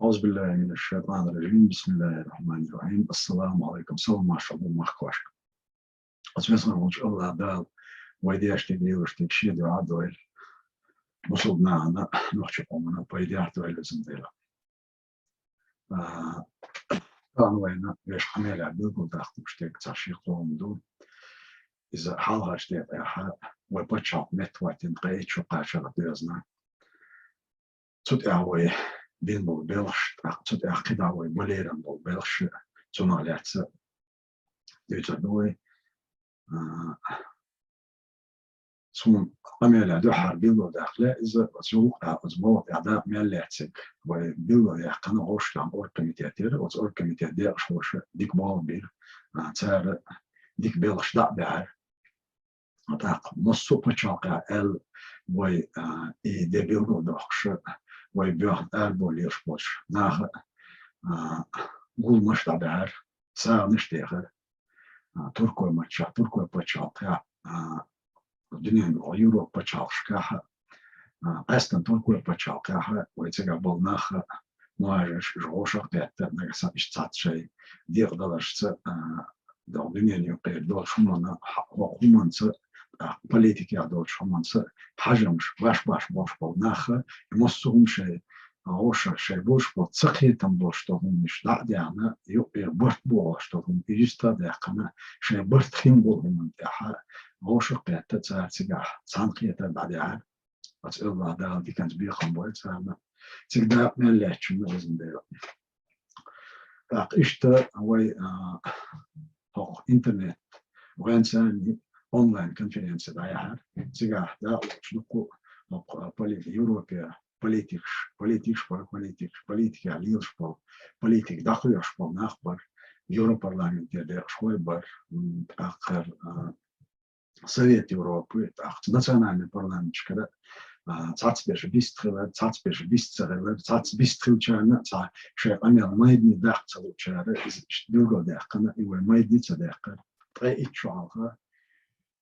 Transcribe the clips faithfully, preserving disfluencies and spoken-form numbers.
أعوذ بالله من الشيطان الرجيم. بسم الله الرحمن الرحيم. السلام عليكم. Салам-маршалла ду махкашка. Оцу везан волчу АллахӀ Дала вай деш дерг, лелош дерг шен дуьхьа а дойла. Бусалба нахана, нохчийн къомана пайдехь а дойла, везан Дела. А, тахана вайна вешан къамелехь билгалдаккха лууш дерг цхьа шен къамел ду. Иза хьалхарчу декъехь вай пачхьалкх меттахӀоттийна ткъе итт шо кхачарх доьзна. Цу тӀехь вай бина болу белхаш, тӀаккха цу тӀехь кхидӀа вай балеран болу белхаш, цунах лаьцна дуьйцур ду вай. А, суна къамелехь дуьххьара билгалдаккха лаьа иза, оцу юкъахь, оцу болу тӀехь дакъа мел лаьцнарг вай билгалъяьккхина вовшахтохаран оргкомитетера, оцу оргкомитетан декъашхоша дика болх бира. А, цара дика белхаш дӀа а баьхьира. ТӀаккха массо а пачхьалкхехь аьлла вай, а, и де билгалдоккхуш, вай боьхна арабовла лелаш болчу наха, а, гуламаш дӀабаьхьира, сагӀанаш а дехира. А, туркойн маччахь, туркойн пачхьалкхехь, а, дуьненан Европа пачхьалкхашкахь а, а, къаьсттина туркойн пачхьалкхехь а вай цигахь болу нах а, мажарш, уьш вовшах а кхетта, нагахь санна иштта цхьацца шайн декъадаларшца, а, догӀу дуьненан юкъера долчу хӀуманна, хьа-, хӀокху хӀуманца, а, политикехь долчу хӀуманца хьажамаш баш-баш болуш болу нах а, и массо а хӀума шайн, а, вовшах шайн болуш болу ца кхетам болуш долу хӀуманаш дӀа а даьхна, юкъера барт бохуш долу хӀума, и юьстах а даьккхина, шайн барт хин болу хӀуманна тӀехь а вовшах а кхетта, цара цигахь цхьаьнакхетар дӀадаьхьира. Оцу АллахӀ Дала диканца бекхам бойла царна. Цига дакъа мел лаьцначунна, везан Дела. ТӀаккха иштта вай, а, хӀокху интернет, вайн царна онлайн-конференция дӀаяьхьира. Цигахь дакъа лоцуш дуккха а хӀокху, а, поли-, Европе политикаш, политикаш бара, политикаш, политикехь лелаш болу, политика дӀакхоьхьуш болу нах бара, Европарламентера декъашхой бара, м, тӀаккха, а, Совет Европы, тӀаккха национальный парламенташкара, а, цхьацберш бист хилар, цхьацберш бист ца хилар, цхьацца бист хиллачарна а цхьа шайн къамел майдане даккха ца луучара, иза иштта билгалдаьккхина, и вай майдане ца даьккхира. Ткъе итт шо хьалха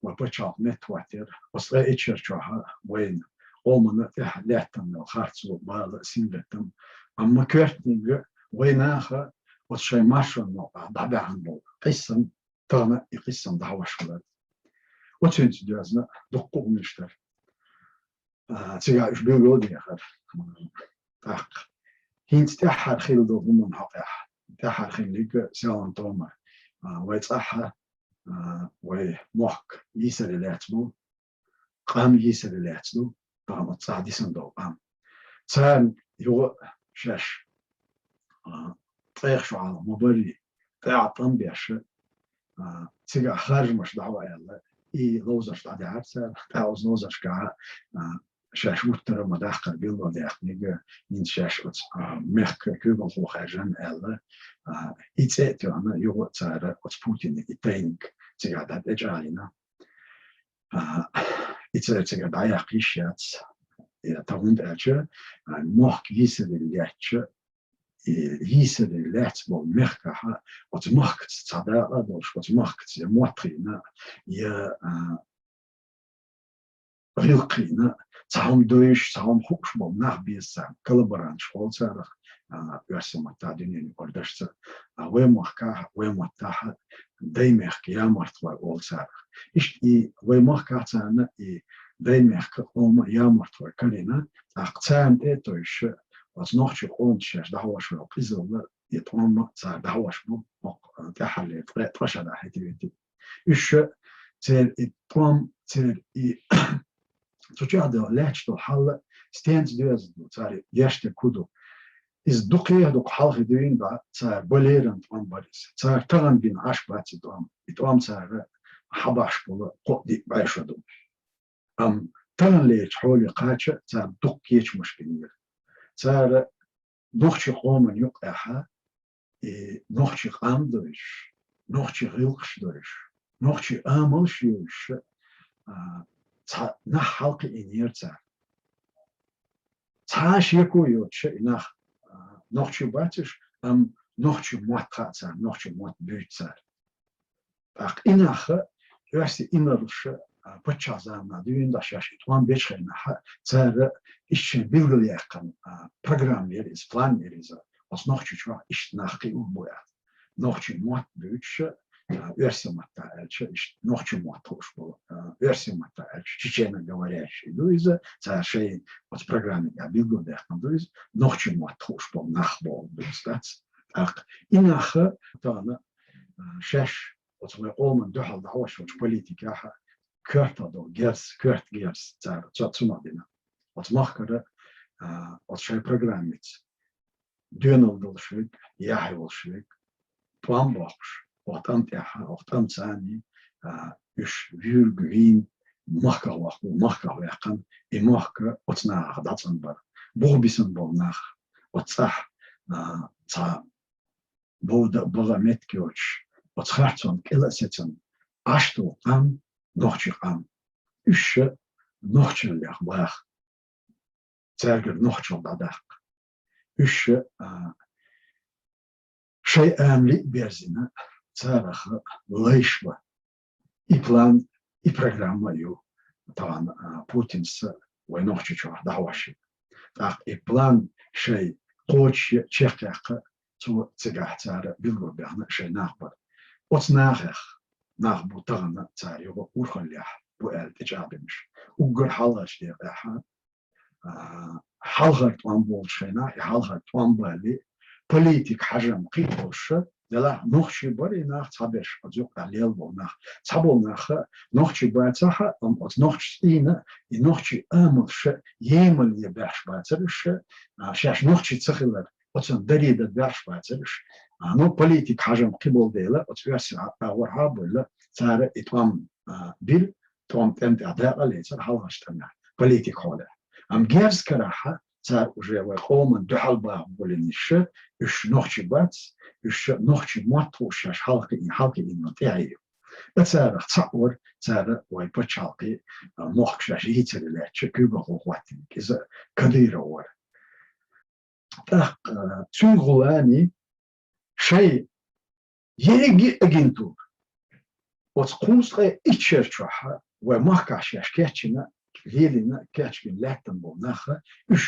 вай пачхьалкх меттахӀоттийра, оцу ткъе итт шарчохь вайна къомана тӀехь лаьттина йолу харцо, бала а, сингаттам а. Амма коьртаниг а вай наха оцу шайн маршонан новкъахь дӀабаьхьна болу къийсам, тахана и къийсам дӀахьош хилар. Оцуьнца доьзна дуккха а хӀуманаш дара. А, цигахь уьш билгал а дехира. ТӀаккха хӀинца тӀаьххьара хилла долу хӀуманна хьокъехь, тӀаьххьара хилларг а селхана тома, а, вай цӀахь а, а, вай мохк йийсаре лаьцна бу, къам йийсаре лаьцна ду, тахана оцу цӀахь дисина долу къам. Царна юха а шаьш, а, ткъех шо хьалха ма-барри, тӀаьхьа тӀом беш, а, цигахь харжамаш дӀахьо аьлла, и ловзарш дӀадаьхьира цара, тӀаккха оцу ловзаршкахь, а, шаьш уттара ма-даккхара билгалдаьккхинарг, хӀинца шаьш оцу, а, мехкан куьйгалхо хаьржина аьлла, а, и цӀе а тоьхна, юха а цара оцу Путинна и тайниг цигахь дӀа тӀечӀагӀйина. А, и цара цигара дӀаяккха йиш яц. Я, тахана аьлча, а, мохк йийсаре лаьцча, и йийсаре лаьцна болу мехкахь, оцу махкаца цхьа дакъа а долуш, оцу махкаца я мотт хиъна, я, а, гӀиллакх хиъна, цхьа хӀума девзаш, цхьа хӀума хууш болу нах беза царна, коллаборанташ олу царах, а, оьрсийн маттахь, дуьненан юкъара дашца. А, вай махкахь, вай маттахь даймехка ямартхой олу царах. Иштта и вай махкахь царна и даймехка къоман ямартхой карийна, тӀаккха царна тӀе а товжуш, оцу нохчийн къоман шаьш дӀахьош йолу къизалла, и тӀом а цара дӀахьош бу, хӀокху тӀаьххьарлера ткъе, ткъа шарахь хӀетте-хӀетте. Уьш церан и тӀом, церан и цу чохь долу лаьтташ долу хьал а стенца доьзна ду, цара деш дерг хӀун ду? Иза дукхех дукха хьалхе дуьйна бац, цара балеран тӀом бара иза. Цара тахана бина Ӏаш бац и тӀом. И тӀом цара хьабаш болу кхо-диъ бӀе шо ду. Амма таханлерчу хьоле кхача цара дукха кечамаш бинера. Цара нохчийн къоман юкъехь, и нохчийн къам а девзаш, нохчийн гӀиллакхаш а девзаш, нохчийн амалш а евзаш, а, цхьа нах хьалакхиийнера цара. Цхьа а шеко йоцуш и нах, а, нохчий бац уьш, амма нохчийн мотт хаьа царна, нохчийн мотт буьйцу цара. ТӀаккха и нах а, оьрсийн инарлаша, а, паччахьан заманахь дуьйна дӀа шаьш и тӀом бечу хенахь а, цара иштта шайн билгалъяьккхина, а, программа яра иза, план яра иза, оцу Нохчийчохь иштта нах кхиъна бу аьлла. Нохчийн мотт буьйцуш, а, оьрсийн маттахь аьлча, иштта нохчийн мотт хууш болу, а, оьрсийн маттахь аьлча, чечено-говорящий ду иза, цара шайн оцу программин тӀехь билгалдаьккхина ду иза, нохчийн мотт хууш болу нах бохург ду иза дац. ТӀаккха и нах тахана, а, шаьш оцу вайн къоман дуьхьал дӀахьош йолчу политикехь коьртах долу герз, коьрта герз цара цо-, цунах дина. Оцу махкара, а, оцу шайн программица доьналла долуш верг, яхь йолуш верг, тӀом боккхуш, оха тӀам тӀехь, оха тӀам царний, а, уьш вуьйриг вийна, махках воккху, махках ваьккхина, и мохк оцу нахах дӀацӀанбар. Буха бисина болу нах, оцу цӀахь, а, цхьа бовда-, багӀа меттиг йоцуш, оцу харцонна кӀела а сецна, Ӏаш долу къам, нохчийн къам, уьш ша нохчаллех баха, цаьргара нохчалла дӀадаккха. Уьш ша, а, шайн амали а берзина, царах лайш бан. И план, и программа а ю тахана, а, Путинца вайн Нохчийчохь дӀахьош йина. ТӀаккха и план шайн кхочуш а, чекхъяккха а, цо цигахь цара билгалбаьхна шайн нах бара. Оцу нахах, нах бу тахана цара юха урхаллехь бу аьлла тӀечӀагӀбинарш. Уггар хьалхарчу декъехь, а, хьалхара тӀом болчу хенахь, и хьалхара тӀом бале, политик хьажам кхин а болуш, делахь нохчий бара и нах цхьаберш, оцу юкъахь лелла болу нах. Цхьаболу нах нохчий бацахь а, амма оцу нохчашца цӀийна, и нохчийн амалш емале баьхьаш бацара уьш, а, шаьш нохчий ца хилар, оцунна даре дан баьхьаш бацара уьш. А, ну, политик хьажам кхин болу дела, оцу оьрсийн агӀор хьа а бевлла, цара и тӀом, а, бира, тӀом тӀеман тӀехь дакъа а лецира хьалхарчу тӀамехь, политик хьолехь. Амма герз карахь цара уже вайн къоман дуьхьал баха болийначу, уьш нохчий бац, уьш нохчийн мотт хууш шаьш хьалхе, хьалхе йина тӀаьхье ю. Ткъа царах цхьаъ вара, цара вайн пачхьалкхе, а, мохк шаьш йийцаре лаьттачу куьйгалхо хӀоттийнарг, иза Кадыров вара. ТӀаккха, а, цуьнга гӀуллакхний шайн ерриге а агентура оцу кхузткъе итт шар чохь вайн махкахь шаьш кечйина, лелийна, кечбина лаьттина болу нах, уьш,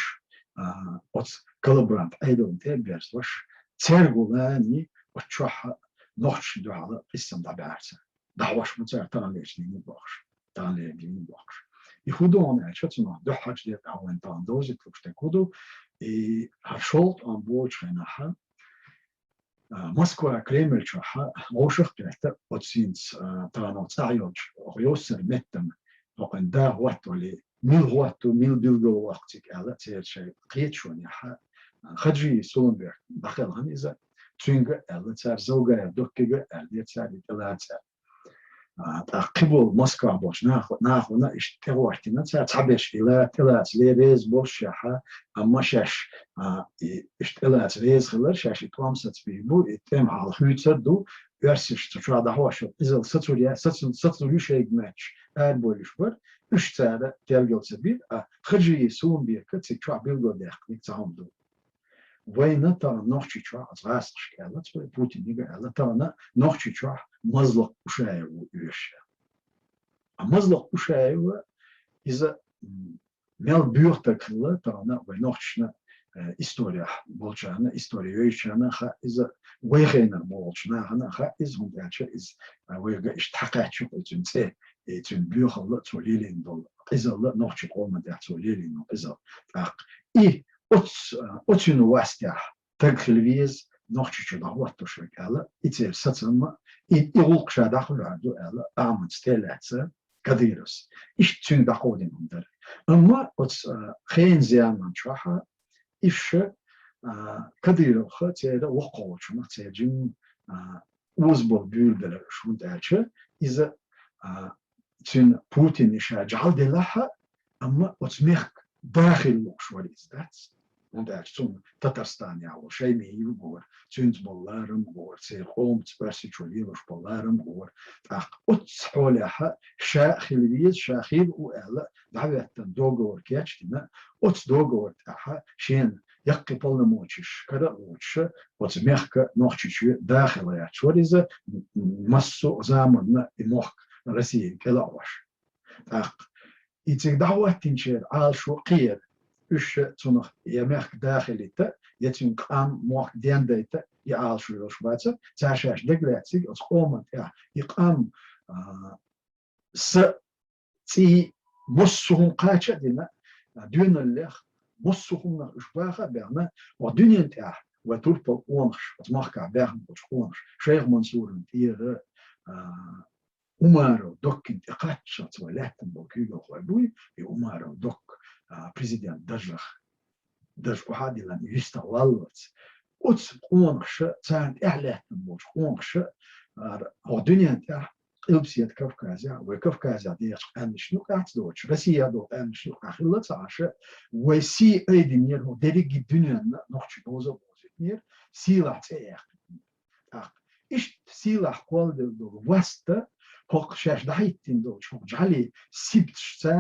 а, оцу коллаборант Ӏедална тӀе а берзош, цаьрга гӀуллакхний оцу чохь нохчашна дуьхьал къийсам дӀабаьхьира цара. ДӀахьош бу цара таханлерчу дийнахь бохуш, таханлерчу дийнахь бохуш. И хӀун ду хьуна аьлча, цунах дуьххьарчу декъехь вайна тахана довзийта лууш дерг хӀун ду, и хӀара шолгӀа тӀом боцучу хенахь, а, Москва Кремль чохь вовшах а кхетта, оцу хӀинца, а, тахана оха цӀахь йолчу, оха йоссара меттана, хӀокхуьнан да хӀоттавале, мила хӀотто, мила билгалваккха цига аьлла, церан шайн кхеташонехь, а, Хаджи Сулумбек дӀакхелхина иза, цуьнга а аьлла цара, Завгаев Доккига а аьлла, цара и тӀелаца аьлла. А, тӀаккха кхиболу Москвахь болчу нах-, нахана иштта тӀехӀоттийна цара, цхьаберш и ла-, тӀелаца ле реза болушехь, амма шаьш, а, и, иштта тӀелаца реза хилар, шаьш и тӀом сацабийр бу, и тӀеман хьал хуьйцур ду, оьрсашца чохь дӀахьош йолу къизалла сацур я-, сацу-, сацур ю шайга моьттуш, арабевллаш бара, уьш цара тергал ца бира, а Хаджи Сулумбека цига чохь билгалдаьккхинарг цхьа хӀума ду. Вайна тахана Нохчийчохь, оцу гӀазкхашка аьлла, цо Путинга аьлла, тахана Нохчийчохь Мазлакъ Ушаев ву оьшуш. А Мазлакъ Ушаев, иза, м, мел боьха стаг хилла тахана вайн нохчашна, э, историяхь болчарна, истори вевзачарна хаьа иза, вайн хенара болчу нахана хаьа иза, хӀунда аьлча иза, а, вайга иштта хьакхаьчча, и цуьнан цӀе, и цуьнан боьхалла, цо лелийна долу къизалла, нохчийн къоман тӀехь цо лелийна долу къизалла. ТӀаккха и оц-, оцуьнан вастехь стаг хила веза Нохчийчу дӀахӀоттош верг аьлла, и церан сацам а, и, и гӀуллакх ша дӀахьур ду аьлла, Ахьмад Стеллаца, Кадыровс. Иштта цуьнга дӀакховдийна хӀума дара. Амма оцу, а, хенан заман чохь уьш, а, Кадыровх церан воккхаволчунах, церан жимма, а, озабалла буьйлабелира уьш, хӀунда аьлча иза, а, цуьнан Путине ша жӀаьла делахь а, амма оцу мехка дахийла лууш вара иза дац. ХӀунда аьлча цунна Татарстан яхь ву, шайн мехк ю гора, цуьнца болу ларам а гора, церан къомаца Оьрсийчу лелош болу ларам а гора. ТӀаккха оццу хьолехь ша а хила веза, ша хила а ву аьлла, дӀахӀоьттина договор кечдина, оцу договор тӀехь шена яккхий полномочеш кара а лоцуш, оцу мехка Нохчийчоь дахийла гӀерташ вара иза, м-, м-, массо а заманна и мохк Россиян кӀела а Ӏош. ТӀаккха и цига дӀахӀоттийначеран Ӏалашо кхин яра. Уьш цунах я мехка дахилийта, я цуьнан къам, мохк дендайта, и Ӏалашо йолуш бацара, цара шаьш дагалаьцнарг оцу къоман тӀехь, и къам, а, са цӀий массо а хӀума кхача а дина, а, доьналлех, массо а хӀуманах уьш баха а баьхна, оха дуьнен тӀехь вай турпал къонахаш, оцу махкахь баьхна болчу къонахаш, Шайх Мансуран тӀера, а, Умаров Доккин тӀе кхаччалц вай лаьттина болу куьйгалхой буй, и Умаров Докка, а, президент дажах, даж охьа а диллина, и юьстах валлалц. Оцу къонахаша, царна тӀаьхьа лаьттина болчу къонахаша, ара, хӀокху дуьнен тӀехь, Къилбаседа Кавказехь, вай Кавказехь дехачу къаьмнашна юкъахь ца доцуш, Россия долу къаьмнашна юкъахь хилла ца Ӏаш, вай сий айдинера, хӀокху дерриге дуьненна нохчий бовза а бовзийтинера, сийлахь цӀе а яьккхина. ТӀаккха иштта сийлахь кхолладелла долу васт, хӀокху шаьш дӀахӀиттина долчу хӀокху жӀаьлин сибаташца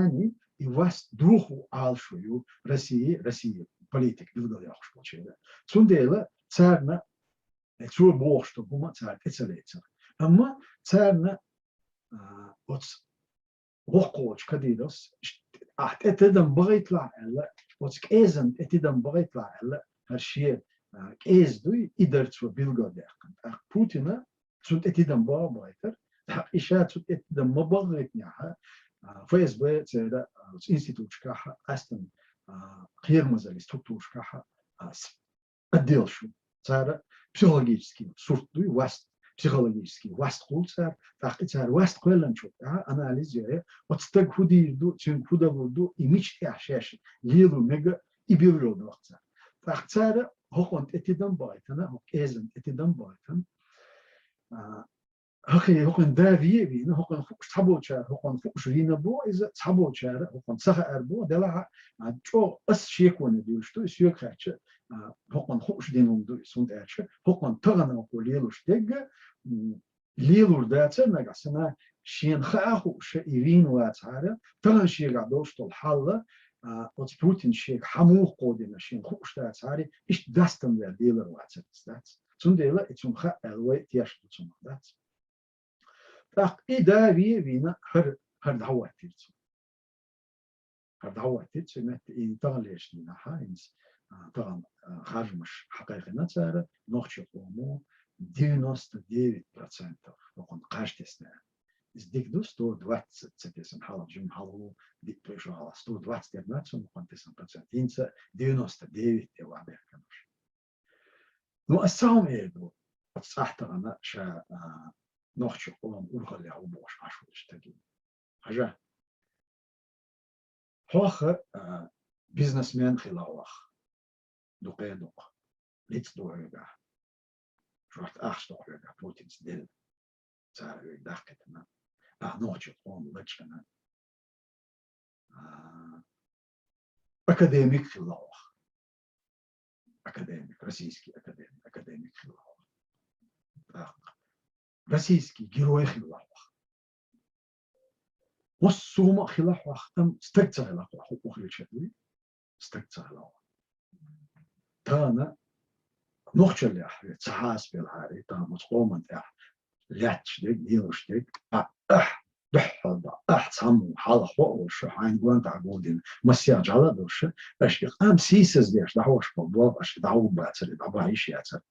и васт дохо Ӏалашо ю России, России политика билгалъяхуш болчеран. Цундела царна, э, цо бохуш долу хӀума цара тӀе ца лецира. Амма царна, а, оцу воккхаволчу Кадыровс, ахь тӀе тидам бахийталахь аьлла, оцу кӀезан тӀе тидам бахийталахь аьлла, хӀара шен, а, кӀеза дуй, и дара цо билгалдаьккхина. ТӀаккха Путина цунна тӀе тидам баха а бахийтара, тӀаккха и ша цунна тӀе тидам ма бахийтинехь, а, ФСБ церан, а, оцу институташкахь, къаьсттина, а, кхерамазаллин структурашкахь, а, с-, отделаш ю. Цара психологический сурт дуй, васт, психологический васт кхуллу цара, тӀаккха и цара васт кхоьллинчул тӀаьхьа анализ йо, оцу стага хӀун дийр ду, цуьнга хӀун далур ду, и мича тӀехь шаьш лело мега, и билгалдоху цара. ТӀаккха цара хӀокхунна тӀе тидам бахийтина, хӀокху кӀезан тӀе тидам бахийтина. А, хӀокхи-, хӀокхуьнан да ве а вийна, хӀокхуьнан хууш цхьаболчара, хӀокхунна хууш вийна боху иза, цхьаболчара, хӀокхунна ца хаьара боху, делахь а, а, чӀогӀа ас шеконе дуьйлуш ду, и соьга хаьттича, а, хӀокхунна хууш дина хӀума ду, и сунна аьлча, хӀокхунна тахана хӀокхо лелош дерг, м, лелор дацара нагахь санна, шена хаа хууш и вийна вацахьара, тахана шегахь долуш долу хьал, а, оцу Путина шега хьан муха кховдийна шена хууш дацахьара, иштта дастам вер лелар вацара иза дац. Цундела и цунна хаьа аьлла вай тешна ду цунах дац. ТӀаккха и да ве а вийна, хӀара, хӀара дӀахӀоттийра цо. ХӀара дӀахӀоттийра цо метта, и таханлерчу дийнахь, хӀинца, а, тахана, а, харжамаш хьакхайкхина цара, нохчийн къомо девяносто девять процентов хӀокхунна кхаж тесна. Иза дика ду, сто двадцать ца тесна, хьалха жимма хьалха диъ пхи шо хьалха сто двадцать дерг ма дац хӀокхунна тесна процент. ХӀинца девяносто девять тӀе вахьа бехканаш. Ну, ас цхьа хӀума эр ду, оцу цӀахь тахана ша, а, нохчийн къоман урхаллехь ву бохуш Ӏаш волчу стаге. Хьажа. Хьох, а, бизнесмен хилла хьох. Дукха а дукха. Ницкъ ду хьоьгахь. Шортта ахча ду хьоьгахь, Путинца делла. Цара хьоьга даккхийтина. Ахь нохчийн къоман лачкъина. А, академик хилла хьох. Академик, российский академик, академик хилла хьох. ТӀаккха российский герой хилла хьох. Массо а хӀума а хилла хьох, амма стаг ца хилла хьох, хӀу хилча дуй, стаг ца хилла хьох. Тахана нохчаллехь ца хьасабелахьара, тахана оцу къоман тӀехь лаьтташ дерг, лелаш дерг, а, ахь, дуьххьал бан, ахь цхьаммо хьалха хьо а волуш, хьайна гонтахь гулдина, массех жӀаьла а долуш, аша и къам сийсаздеш дӀахьош болу болх аша дӀахьур бацара, дӀабахьа йиш яцара.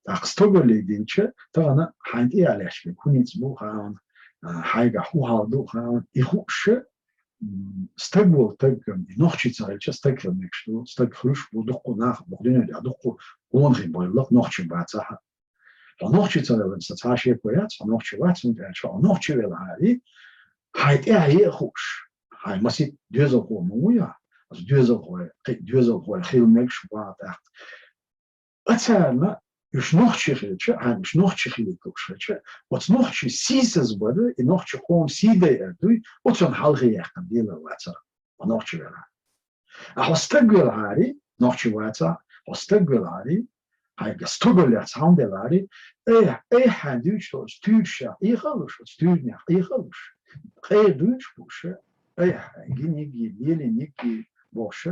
ТӀаккха стогалле динча, тахана хьайна тӀехьа лаьтташ берг хӀун ницкъ бу хаавна, а, хьайгахь хӀун хьал ду хаавна, и хууш, м, стаг волу таг, и нохчий ца хилча, стаг хила мегаш ду, стаг хуьлуш бу, дуккха нах, боху дуьнен тӀехь дуккха къонахий бевлла, нохчий бацахь а. Хьо нохчий ца велахь, сан цхьа шеко яц, хьо нохчий вац, хӀунда аьлча хьо нохчий велахьара, хьайн тӀаьхье а хууш, хьайн масийтта доьзалхо ма вуй ахь, аса доьзалхой, кхин доьзалхой хила мегаш бу ахь тӀаккха. Ткъа царна уьш нохчий хилча, хьайна уьш нохчий хилийта лууш хилча, оцу нохчий сийсазбар, и нохчийн къоман сий дайар дуй, оцунна хьалхе яьккхина лелар вацара, хьо нохчий велахь. Ахьа хьо стаг велахьара, нохчий вацахь, хьо стаг велахьара, хьайга стогаллех цхьа хӀума делахьара, айхьа, айхьа хьайн дуьйцуш долчу туьйрашех Ӏехалуш, оцу туьйранех Ӏехалуш, къера дуьйцуш бууш, айхьа гиниг, лелиниг бохуш,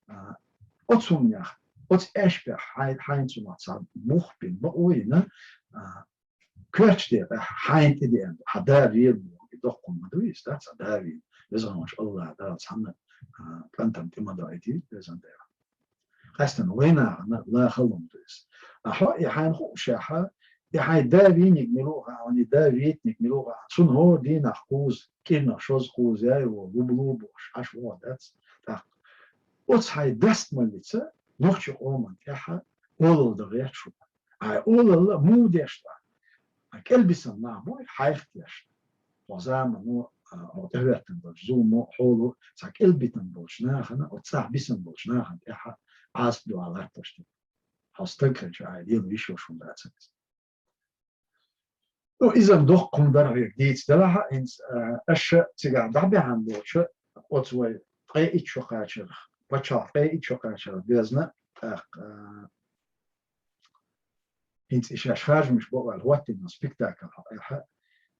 а, оцу хӀуманех, оцу аьшпех хьайн, хьайна цунах цхьа мух бина, бакъо йина, а, коьртачу декъехь хьайна тӀедеана, хьан да вер боху, и доккха хӀума ма дуй иза, дац, хьан да вийна. Веза волчу АллахӀ Дала цхьанна а, кӀантана тӀе ма дойтийла, везан Дела. Къаьстина вайнахана ла халонту иза. А хьо и хьайна хуушехьа, и хьайн да вийниг мила ву хаьа, и да вейтниг мила ву хаьа, цунна хӀора дийнахь кхуза, кӀирнах шоза кхуза яй во, луба-луба бохуш, Ӏаш вогӀу дац. ТӀаккха оцу хьайн дастмаллица нохчи къоман тӀехьа олалла дан гӀерташ ву. Ай олалла муха деш дан? А кӀелбисина нах буй хьайх деш. Хьо замано, а, хьо тӀехӀоьттина долчу зуламо, хьоло, цхьа кӀелбитина болчу нахана, оцу цӀахь бисина болчу нахана тӀехьа Ӏазап ду а латташ ду. Хьо стаг хилча, ай лела виш йолуш хӀума дац иза. Ну, иза-м доккха хӀума дара хьоьга дийца делахь а, хӀинца, а, аша цигахь дӀабаьхьана долчу, оцу вай ткъе итт шо кхачарх, пачхьалкх ткъе итт шо кхачарх доьзна, тӀаккха, а, хӀинца и шаьш харжамаш бакъваьлла хӀоттийна спектакль хьокъехьа,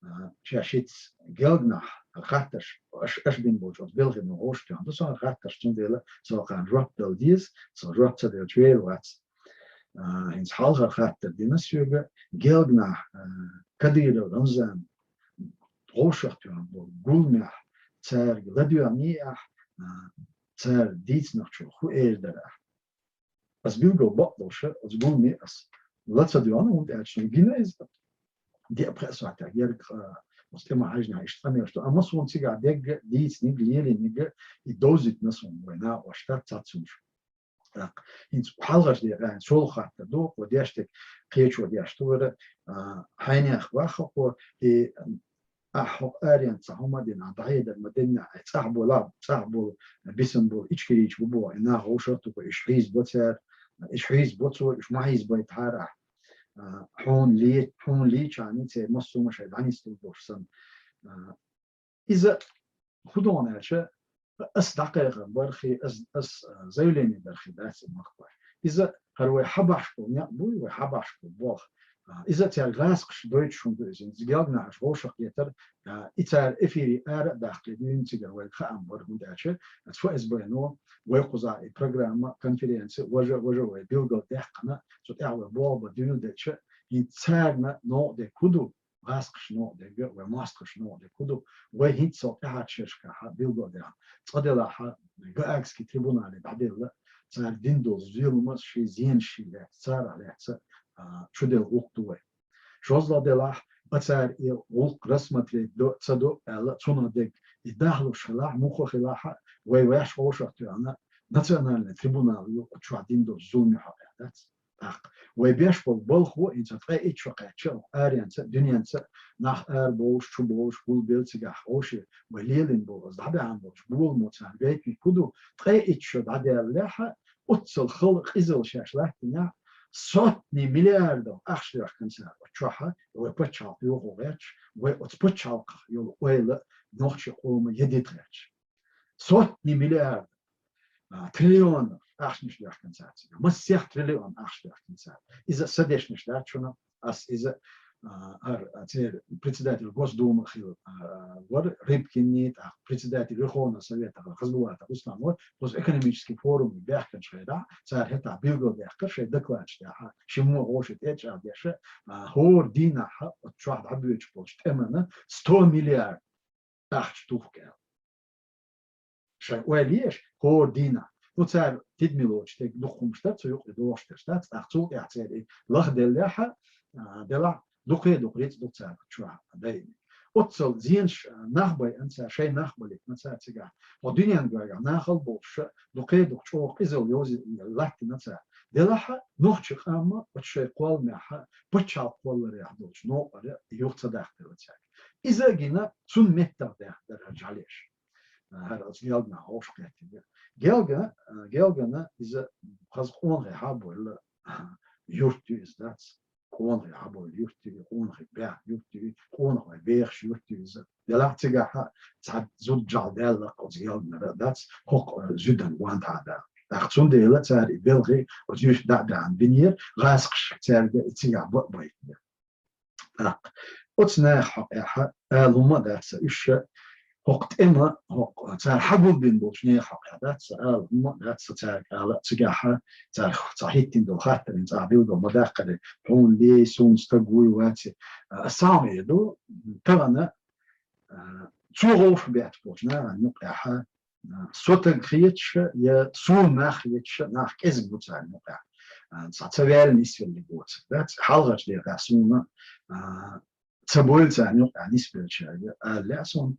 а, шаьш хӀинца гелганахь хаттарш, аша, аша бина болчу оцу белхино гӀовшах тоьхна ду со хаттарш, цундела со кхана жоп дала деза, со жоп ца делча вер вац. А, хӀинца хьалхара хаттар дина соьга, гелганахь, а, Кадыров Рамзан гӀовшах тоьхна болу гуламехь цаьрга ладоьгӀний ахь, а, цара дийцинарчо хӀун эр дара ахь? Ас билггал бакъдолуша, оцу гуламе ас ла ца доьгӀна, хӀунда аьлча суна гина иза. Деа пхеа сахьтехь герга, а, оцу тӀе ма хьаьжнехь иштта къамелаш ду. Амма суна цигахь дегга дийциниг, лелийниг и довзийтина суна вай накъош, цхьацца хӀумаш. ТӀаккха хӀинца хьалхарчу декъехь, хӀинца шолгӀа хаттар ду, кхо деш дерг кхечо деш ду вара, а, хьайнех ваха кхо, и, ахьа хӀокху аренца хӀума а дина, дӀахьедар ма диннехь, ай цӀахь болу, цӀахь болу, бисина болу ичкерийча бу боху, и нах гӀовшах а туху, уьш хьийзабо цара, уьш хьийзабо цо, уьш ма хьийзабайтахьара ахь. А, хьуна ле-, хьуна лийча а ницкъ, массо а хӀума шайн дӀанисдалур долуш санна. А, иза хӀун догӀу аьлча, ас дӀакхайкхам бархи, ас, ас, а, заявление дархи дац и махкахь. Иза хӀара вай хьабахьаш болу некъ буй, вай хьабахьаш болу болх. А, иза цаьрга гӀазкхаша дойтуш хӀума ду иза. Иза гелганахь аша гӀовшах кхетар, а, и цара эфире ара а даккхале дуьйна цигара вайга хаам бара, хӀунда аьлча ас Ф С Б-но вай кхузахь и программа, конференция, важа, важа вай билгалдаьккхина, цу тӀехь вай болх бан дуьйладелча, хӀинца царна новкъа дерг хӀун ду? ГӀазкхаша новкъа дерг, вай мостагӀаша новкъа дерг хӀун ду? Вай хӀинццалц тӀаьхьарчу шерашкахь билгалдаьхна, цкъа делахь Гаагский трибунале дӀаделла, цара дина долу зуламаш ши, зенаш ши лаьцна, царах лаьцна, а, чуделла гӀуллакх ду вай. ШозлагӀа делахь, а, цара и гӀуллакх рассмотреть до, ца до аьлла, цунах дерг и дахлуш хилахь, муха хилахь а, вай ваьш гӀовшах тоьхна, национальный трибунал ю, оцу чохь дина долу зуламех хьакъехь дац. ТӀаккха вай беш болу балхо, хӀинца ткъе итт шо кхаьчча, аренца, дуьненца, нах арабовлуш, чубовлуш, гулбелла цигахь гӀовше, вай лелийна болу, аса дӀабаьхьна болчу боламо царна гайтинарг хӀун ду, ткъе итт шо дӀадаьллехь а, оццал хала къизалла шаьш латтинехь а, сотни миллиардов ахча доьхкина цара оцу чохь а, вай пачхьалкх йохо гӀерташ, вай оцу пачхьалкхах йолу ойла нохчийн къоман едита гӀерташ. Сотни миллиардов, а, триллионов ахчанаш доьхкина цара цигахь. Массех триллион ахча доьхкина цара. Иза сан дешнаш дац шуна, ас иза, а, ар-, а, церан председатель Госдумы хилла, а, вара Рыбкинний, тӀаккха председатель Верховного Совета Хасбулатов Руслан вара, кхуза экономический форум баьхкинчу хенахь, цара хӀетахь билгалдаьккхира шайн докладаш тӀехь, шиммо гӀоши тӀечӀагӀдеша, а, хӀора дийнахь оцу чохь дӀабоьдуш болчу тӀемана сто миллиард ахча тухку аьлла. Шайн ойла еш, хӀора дийнахь. Ну, цара тидамилочу тӀе дукха хӀумаш дара, цу юкъе догӀуш дерш дац, тӀаккха цул тӀаьхьа церан и лахделлехь а, а, делахь, дукхе а дукха рицкъ ду цара чохь дайна. Оццал зенаш, а, нах байина цара, шайн нах балийтина цара цигахь. Хьо дуьненан гоьгахь нахал болуш а, дукхе а дукха чӀогӀа къизалла йовзи-, латтина цара. Делахь а, нохчийн къам а оцу шайн кхолламехь а, пачхьалкх кхолларехь долчу новкъара юха ца дахделла цаьрга. Иза а гина, цунна меттах даьхна дара хӀара жӀалеш. А, хӀара оцу гелганахь гӀовшах кхеттинарг. Гелга-, а, гелгана иза хаза къонахий хьабойла, а, юрт ю иза дац. Къонахий хьабойла юрт ю, къонахий баьхна юрт ю, къонахий бехаш юрт ю иза. Делахь цигахь а цхьа зуда жӀала даьлла оцу гелганара дац, хӀокху, а, зуьдан ван тхьа дала. ТӀаккха цундела цара и белхи оцу юьртахь дӀа а даьхна бинера, гӀазкхаша цаьрга и цигахь бакъ байтинера. ТӀаккха оцу нехан хьокъехь ала хӀума а дац сан уьш, хӀокху тӀема, хӀокху цара хьагулбина болчу нехан хьокъехь дац сан ала хӀума а дац сан цаьрга ала, цигахь цара цхьа хӀиттина долу хаттарийн цӀахь билгал ма даккхара, хьуна лей, суна стаг вуй, ваци. А, ас цхьа хӀума эр ду, тахана, а, цо гӀовшах бетташ болчу нахана юкъехь а, со таг хеташ, я суна нах хеташ, нах кӀезига бу царна юкъахь. А, цхьа ца ваьлла нисвеллиг воцург дац, хьалхарчу дийнахь суна, а, ца бовлу царна юкъахь нисбеллачаьрга, ала лаьа суна,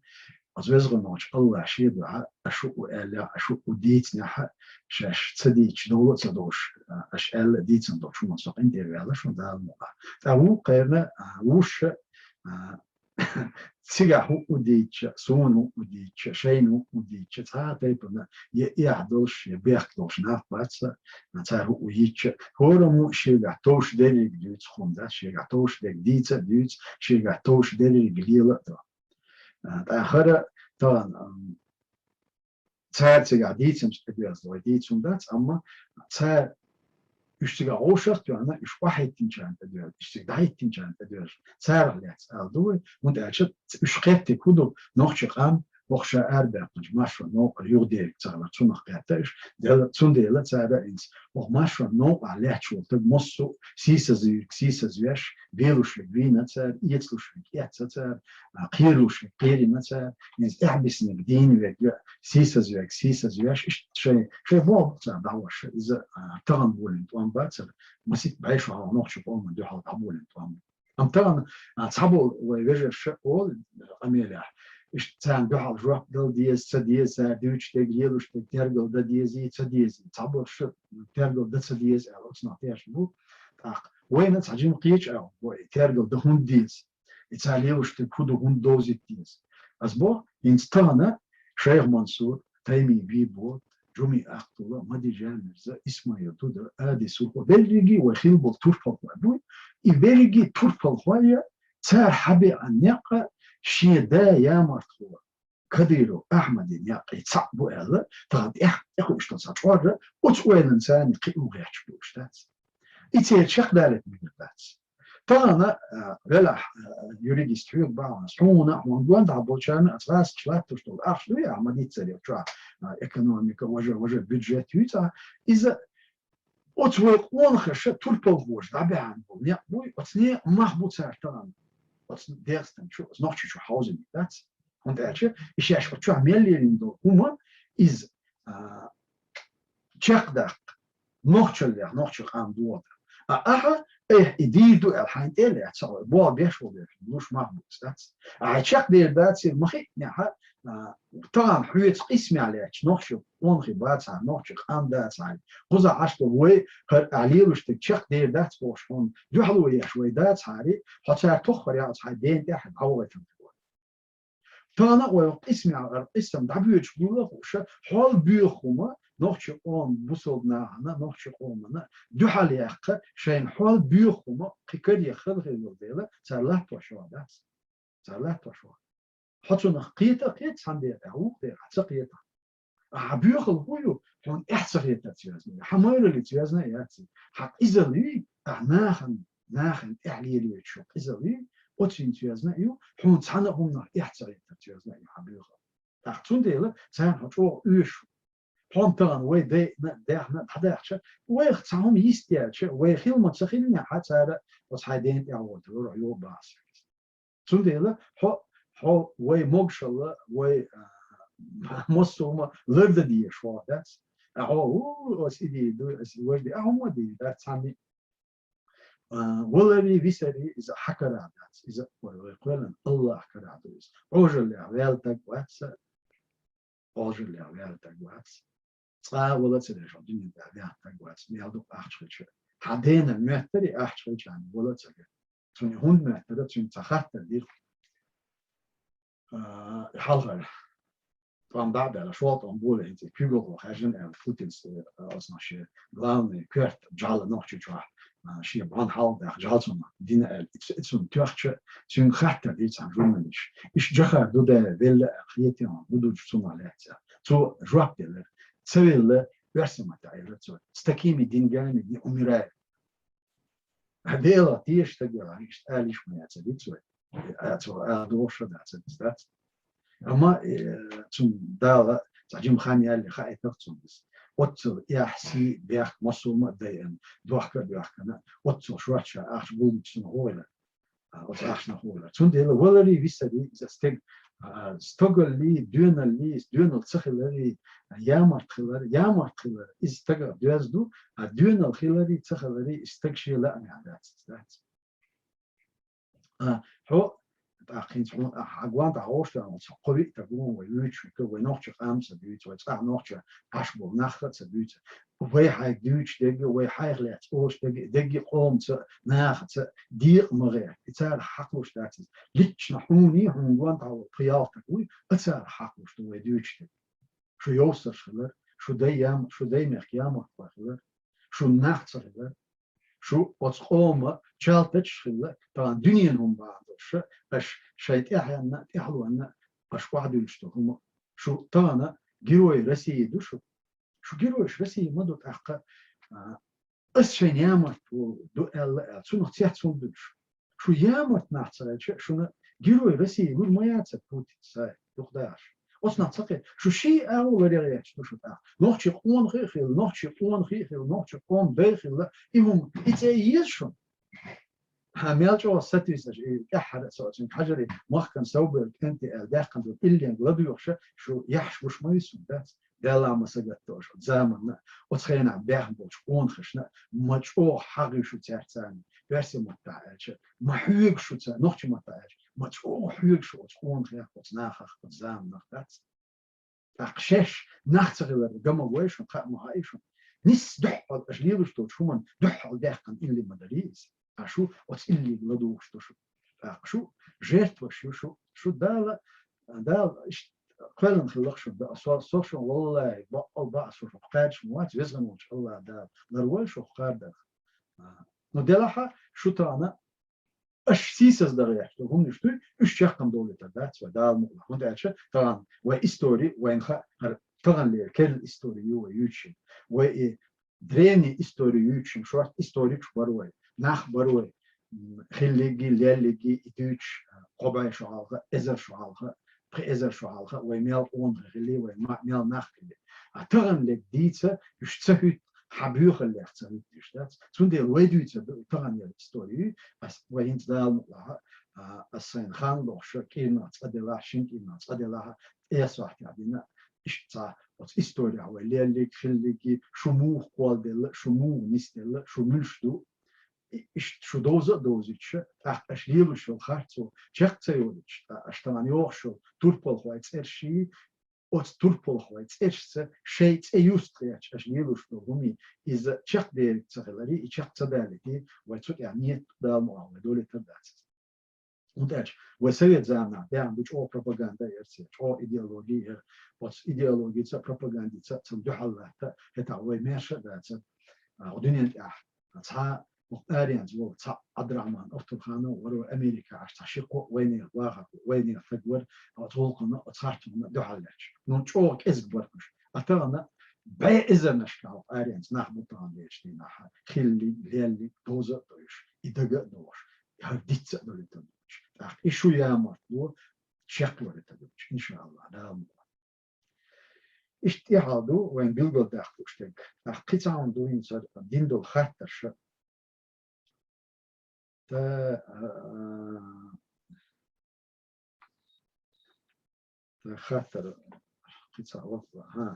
оцу веза-воккхачу Аллахь шен дуьхьа, аша хӀуъу аьллехь, аша хӀуъу дийцинехь, шаьш ца дийцича, довла а ца довлуш, а, аша аьлла а дийцина долчу хӀуманна со къинтӀера ваьлла шуна Дала мукъ лахь. ТӀаккха вукху кхерна, а, вуьйш, а, цигахь хӀуъу дийцича, суна хӀуъу дийцича, шайна хӀуъу дийцича, цхьа а тайпана я эхь долуш, я бехк долуш нах бац, цара хӀуъу йийцича, хӀораммо шегахь товш дерриг дуьйцу хӀума дац, шегахь товш дерг дийца а дуьйцу, шегахь товш дерриг лела а до. А, тӀаккха хӀара тахана, ам, цара цигахь дийцамца тӀедоьзна вай дийца хӀума дац, амма цара уьш цигахь вовшах а тоьхна, уьш охьахӀиттинчарна тӀедоьжна, уьш цига дӀахӀиттинчарна тӀедоьжна, царах лаьцна ала ду вай, хӀунда аьлча уьш кхеттиг хӀун ду, нохчийн къам, хӀокху ша арабаьккхинчу маршонан новкъара юхадерг ца хилар, цунах кхетта уьш, дела, цундела цара а хӀинца хӀокху маршонан новкъахь лаьтташ волу стаг массо а сийсазвийриг сийсазвеш, белуш верг вийна цара, эцалуш верг эцна цара, а, кхералуш верг кхерина цара, хӀинца эхь бисинарг дийна верг а, сийсазваьрг сийсазвеш, иштта шайн, шайн бохург цара дӀахьош, иза, а, тахана болийна тӀом бацара, масийтта бӀе шо хьалха нохчийн къоман дуьхьал дӀаболийна тӀом. Амма тахана, а, цхьаболу вай вежарша олу къамелехь, иштта царна дуьхьал жоп дала деза, ца деза, цара дуьйцуш дерг, лелош дерг тергал дан дезий, ца дезий, цхьаболуш тергал дан ца деза аьлла, оцунах тешна бу. ТӀаккха вайна цхьа жима кхечу агӀо бу, и тергал дан хӀунда деза? И цара лелош дерг хӀун ду, хӀунда довзийта деза? Ас боху, хӀинца тахана Шайх Мансур, Тайми Бийбот, Жуми Ахтула, Мадижа Мирза, Исмаил Дуда, Ади Сурхо, берриге а вай хилла болу турпалхой бу. И берриге а турпалхой, цара хьабеана некъ шен да ямартхо Кадыров Ахьмадан некъий цхьаъ бу аьлла, тахана тӀех-, тӀекхуьуш долу цхьа чкъор, оцу ойланца царна кхин а гӀерташ бу уьш дац. И церан чекхдалийта мегар дац. Тахана, а, велахь, а, юридист хьоьга бахьана, хьуна, хьуна гонахь болчарна, аса гӀазкхаша латтош долу ахча дуй, ахьа ма дийццара чохь, а, экономика, важа, важа бюджет юьйцу, а, иза оцу вай къонахаша турпалхоша дӀабаьхьана болу некъ буй, оцу некъан мах бу цара тахана. Оцу ДегӀастан чу, оцу Нохчийчу хьовзийна дац. ХӀунда аьлча, и шаьш оцу чохь мел лелийна долу хӀума, иза, а, чекхдаккха, нохчаллех, нохчийн къам догӀу. А ахьа, айхьа и дийр ду аьлла, хьайна тӀе а лаьцна, ца гӀой, болх беш волу вешан, луш мах бу дац. А хьайн чекхдер дацийла ма хиънехь, а, тахана хьоьца къийсамехь лаьтташ, нохчийн къонахий бацахьара, нохчийн къам дацахьара, кхузахь Ӏаш долу вай, хӀара ахьа лелош дерг чекхдер дац бохуш хьуна дуьхьало еш вай дацахьара, хьо цара тоххара яц хьайн дена тӀехь дӀавахийтина. Тахана а вай хӀокху къийсамехь, хӀара къийсам дӀабоьдуш буйла а хууш, хьол боьха хӀума нохчийн къоман бусалба нахана, нохчийн къомана дуьхьал яккха, шайна хьол боьха хӀума кхин каре хала хир йолу дела, цара латтош йогӀу дац. Цара латтош йогӀу. Хьо цунах кхета а кхета, цхьана декъехь, вукху декъехь ца кхетахь. Ахьа боьхалла хӀун ю, хьуна эхь ца хетарца везна ю, хьан майраллица везна а яц, хьан къизалла юй, ахьа нахана, нахана тӀехь лелойтуш йолу къизалла юй, оцуьнца везна а ю, хьуна цхьана а хӀуманах эхь ца хетарца везна а ю хьан боьхалла. ТӀаккха цундела царна хьо чӀогӀа оьшу. Хьо-м тахана вай дайна а, даьхна а дӀадахча, вайх цхьа хӀума йист яьлча, вай хила ма ца хилинехь, хьан цара оцу хьайн дена тӀехь войтур вара, хьо йогӀу бахьа соьга. Цундела хьо, хьо вай могушалла, вай, а, массо а хӀума лардан дезаш хьо дац. А хьо, у, ас и дийр ду, ас и важа дийр, а хӀумма а дийр дац цхьанне. А, валаре, висаре, иза хьан карахь дац, иза вай, вай кхоьллина Аллахь карахь ду иза. Ӏожаллех ваьлла таг вац аса, Ӏожаллех ваьлла таг вац. Цкъа а вала ца деш, хьо дуьнен тӀехь ваьлла таг вац, мел дукха ахча хилча. Хьан дена моьттура и ахча хилча, вала ца гира. Цунна хӀунда моьттура, цуьнга цхьа хаттар дира. А, хьалхара тӀом дӀа а баьлла, шолгӀа тӀом болу хӀинца, куьйгалхо хаьржина аьлла, Путинс, а, оцунах шен главный коьрта жӀаьла Нохчийчохь, а, шен бӀаьнна хьалха даьхна жӀаьла цунах дина аьлла. И ц-, и цунна тоьхча, цуьнга хаттар дира цхьана журналисташа. Иштта Джохар Дуда велла аьлла, хетий хьуна, хӀун ду цунах лаьцна аьлла. Цо жоп делира. Ца велла, оьрсийн маттахь элира цо: «С такими деньгами не умирают». Делах тешаш стаг вара, иштта ала йиш ма яц, ца диццо. А, цо ала догӀуш дац, ца диц дац. Амма, э, цунна Дала цхьа жима хан ялале хаийтира цунна иза. Оццул эхь, сий, бехк массо а ма а дайъина, дохка а доьхкина, оццул шортта ша ахча гулдича цунах хӀун хилар? А, оцу ахчанах хӀун хилар? Цундела валаре, висаре иза стеган А, стогалли, доьналли, доьнал ца хилари, ямарт хилар, ямарт хилар, из стагах доьзна ду, а доьнал хилари, ца хилари, из стаг шен лаамехь дац, дац. А, хьо, тӀаккха хӀинца хьуна, а, хьан гонахь вовшахтоьхна, цхьа кхо-виъ стаг ву вай вуьйцуш, вай нохчийн къам ца дуьйцу, вай цӀахь нохчех Ӏаш болу нах а ца дуьйцу. Вай хьайга дуьйцуш дерг а, вай хьайх лаьцна олуш дерг а, дерриг а къомаца, нахаца декъа ма гӀерта. И царах хьакхалуш дац иза. Лично хьуна, хьуна гонахь ву, тхан ялх стаг вуй, а царах хьакхалуш ду вай дуьйцуш дерг. Шу йовсарш хилар, шу дай ям-, шу дай мехкан ямартлой хилар, шу нах ца хилар, шу оцу къоман чалтачаш хилла, тахана дуьненан хӀума бахьана долуш, аша шайн тӀаьхьенна а, тӀаьхьалонна а аша охьадуьллуш долу хӀума. Шу тахана Герой России ду шу. Шу геройш России ма ду тӀаккха, а, ас шайн ямарт волу ду аьлла аьлла, цунах цец хӀунда дуьллуш? Шу ямарт нах ца хилча, шуна Герой России лур ма яцара Путин, сай, дукха дахарш. Оцу нах ца кхета. Шу шен агӀо ларъян гӀерташ ду шу тӀаккха. Нохчийн къонахий а хилла, нохчийн къонахий а хилла, нохчийн къоман дай а хилла, и хӀума, и цӀе еза шуна. Хьан мел чӀогӀа сатуьйсуш, и тӀаьххьара а со оцуьнга хьажарий, махкана совбевлла кӀентий аьлла даьккхина долу иллинг ладоьгӀуш, шу яхьаш гуш ма вису дац. Делахь ма сагатдо аша оцу заманна, оцу хенахь баьхна болчу къонахашна ма чӀогӀа хьагӀ ю шу цаьрца, оьрсийн маттахь аьлча, ма хьоьгу шу цаьрца, нохчийн маттахь аьлча, ма чӀогӀа хьоьгу шу оцу къонахех, оцу нахах, оцу заманах дац. ТӀаккха шаьш нах ца хилар ган ма гой шуна, кхаъ ма хаьа шуна. Нисса дуьххьал аша лелош долчу хӀуманна дуьххьал даьккхина илли ма дарий иза. Ткъа шу оцу иллига ладугӀуш ду шу. ТӀаккха шу жертваш ю шу, шу Дала, Дала иштта кхоьллина хилла-кх шуна, со, со шуна валлахӀи, баккъал бакъ со шух кхаьрдаш ма вац, везан волчу АллахӀ Дала ларвойла шух кхардарх. А, ну, делахь а шу тахана аша сийсаздан гӀерташ долу хӀуманаш дуй, уьш чекхъян довлийтар дац вай, Дала мукъ лахь. ХӀунда аьлча тахана вай истори, вайна хаьа, хӀара таханлера керла истори ю вай юьйцуш йина. Вай и древний истори юьйцуш йина, шорта историкаш бара вай, нах бара вай, м, хиллиги, леллиги и дуьйцуш, кхо бӀе шо хьалха, эзар шо хьалха, пхи эзар шо хьалха вай мел къонахий хилли, вай ма-, мел нах хилли. А таханлерг дийца уьш ца хӀуьтту, хьан боьхаллех ца хӀуьтту уьш дац. Цундела вай дуьйцур ду таханлера истори, ас вай хӀинца Дала мукъ лахь, а, ас сайна хан лохуш, кӀирнах цкъа делахь, шина кӀирнах цкъа делахь, тӀе сохьтехь дина, иштта цхьа оцу историхь вай леллиг, хиллиги, шу муха кхолладелла, шу муха нисделла, шу муьлш ду, и-, иштта шу довза а довзуьйтуш, тӀаккха аша лелош йолу харцо чекх ца йолуьйтуш, ткъа аша тахана йохуш йолу турпалхойн цӀерш, оцу турпалхойн цӀершца шайн цӀе юстахеташ аша лелош долу хӀума, иза чекхдерг ца хиларе, и чекх ца далийте, вай цу тӀехь нийят Дала мукъ лахь вай долийтар дац иза. ХӀунда аьлча вай совет заманахь баьхна ду чӀогӀа пропаганда яра церан, чӀогӀа идеология яра. Оцу идеологица а, пропагандица а цунна дуьхьал латта, хӀетахь вай маьрша а дацара. А, дуьнен тӀехь цхьа, хӀокху аренца волу цхьа Ӏабдурахьман Артурханов вара вай Америкахь, цхьа ши-кхо вайнехан вахархо, вайнехан стаг вара, оцу гӀуллакхна, оцу хартонна дуьхьал лаьтташ. Ну, чӀогӀа кӀезиг бара уьш. А тахана бӀе эзарнашкахь хӀокху аренца нах бу тахана лечу дийнахь, хиллиг, леллиг, довза а до уьш, и дага а дохуш, хӀара диц а далуьйтур ду уьш. ТӀаккха и шу ямартло чекхвалуьйтур ду уьш, иншааллахӀ, Дала мукъ лахь. Иштта тӀехьал ду вайн билгалдаккха лууш дерг. ТӀаккха кхин цхьа хӀума ду хӀинца хӀара дина долу хаттарш. Та, а, та хаттар кхин цхьа вац, хӀа.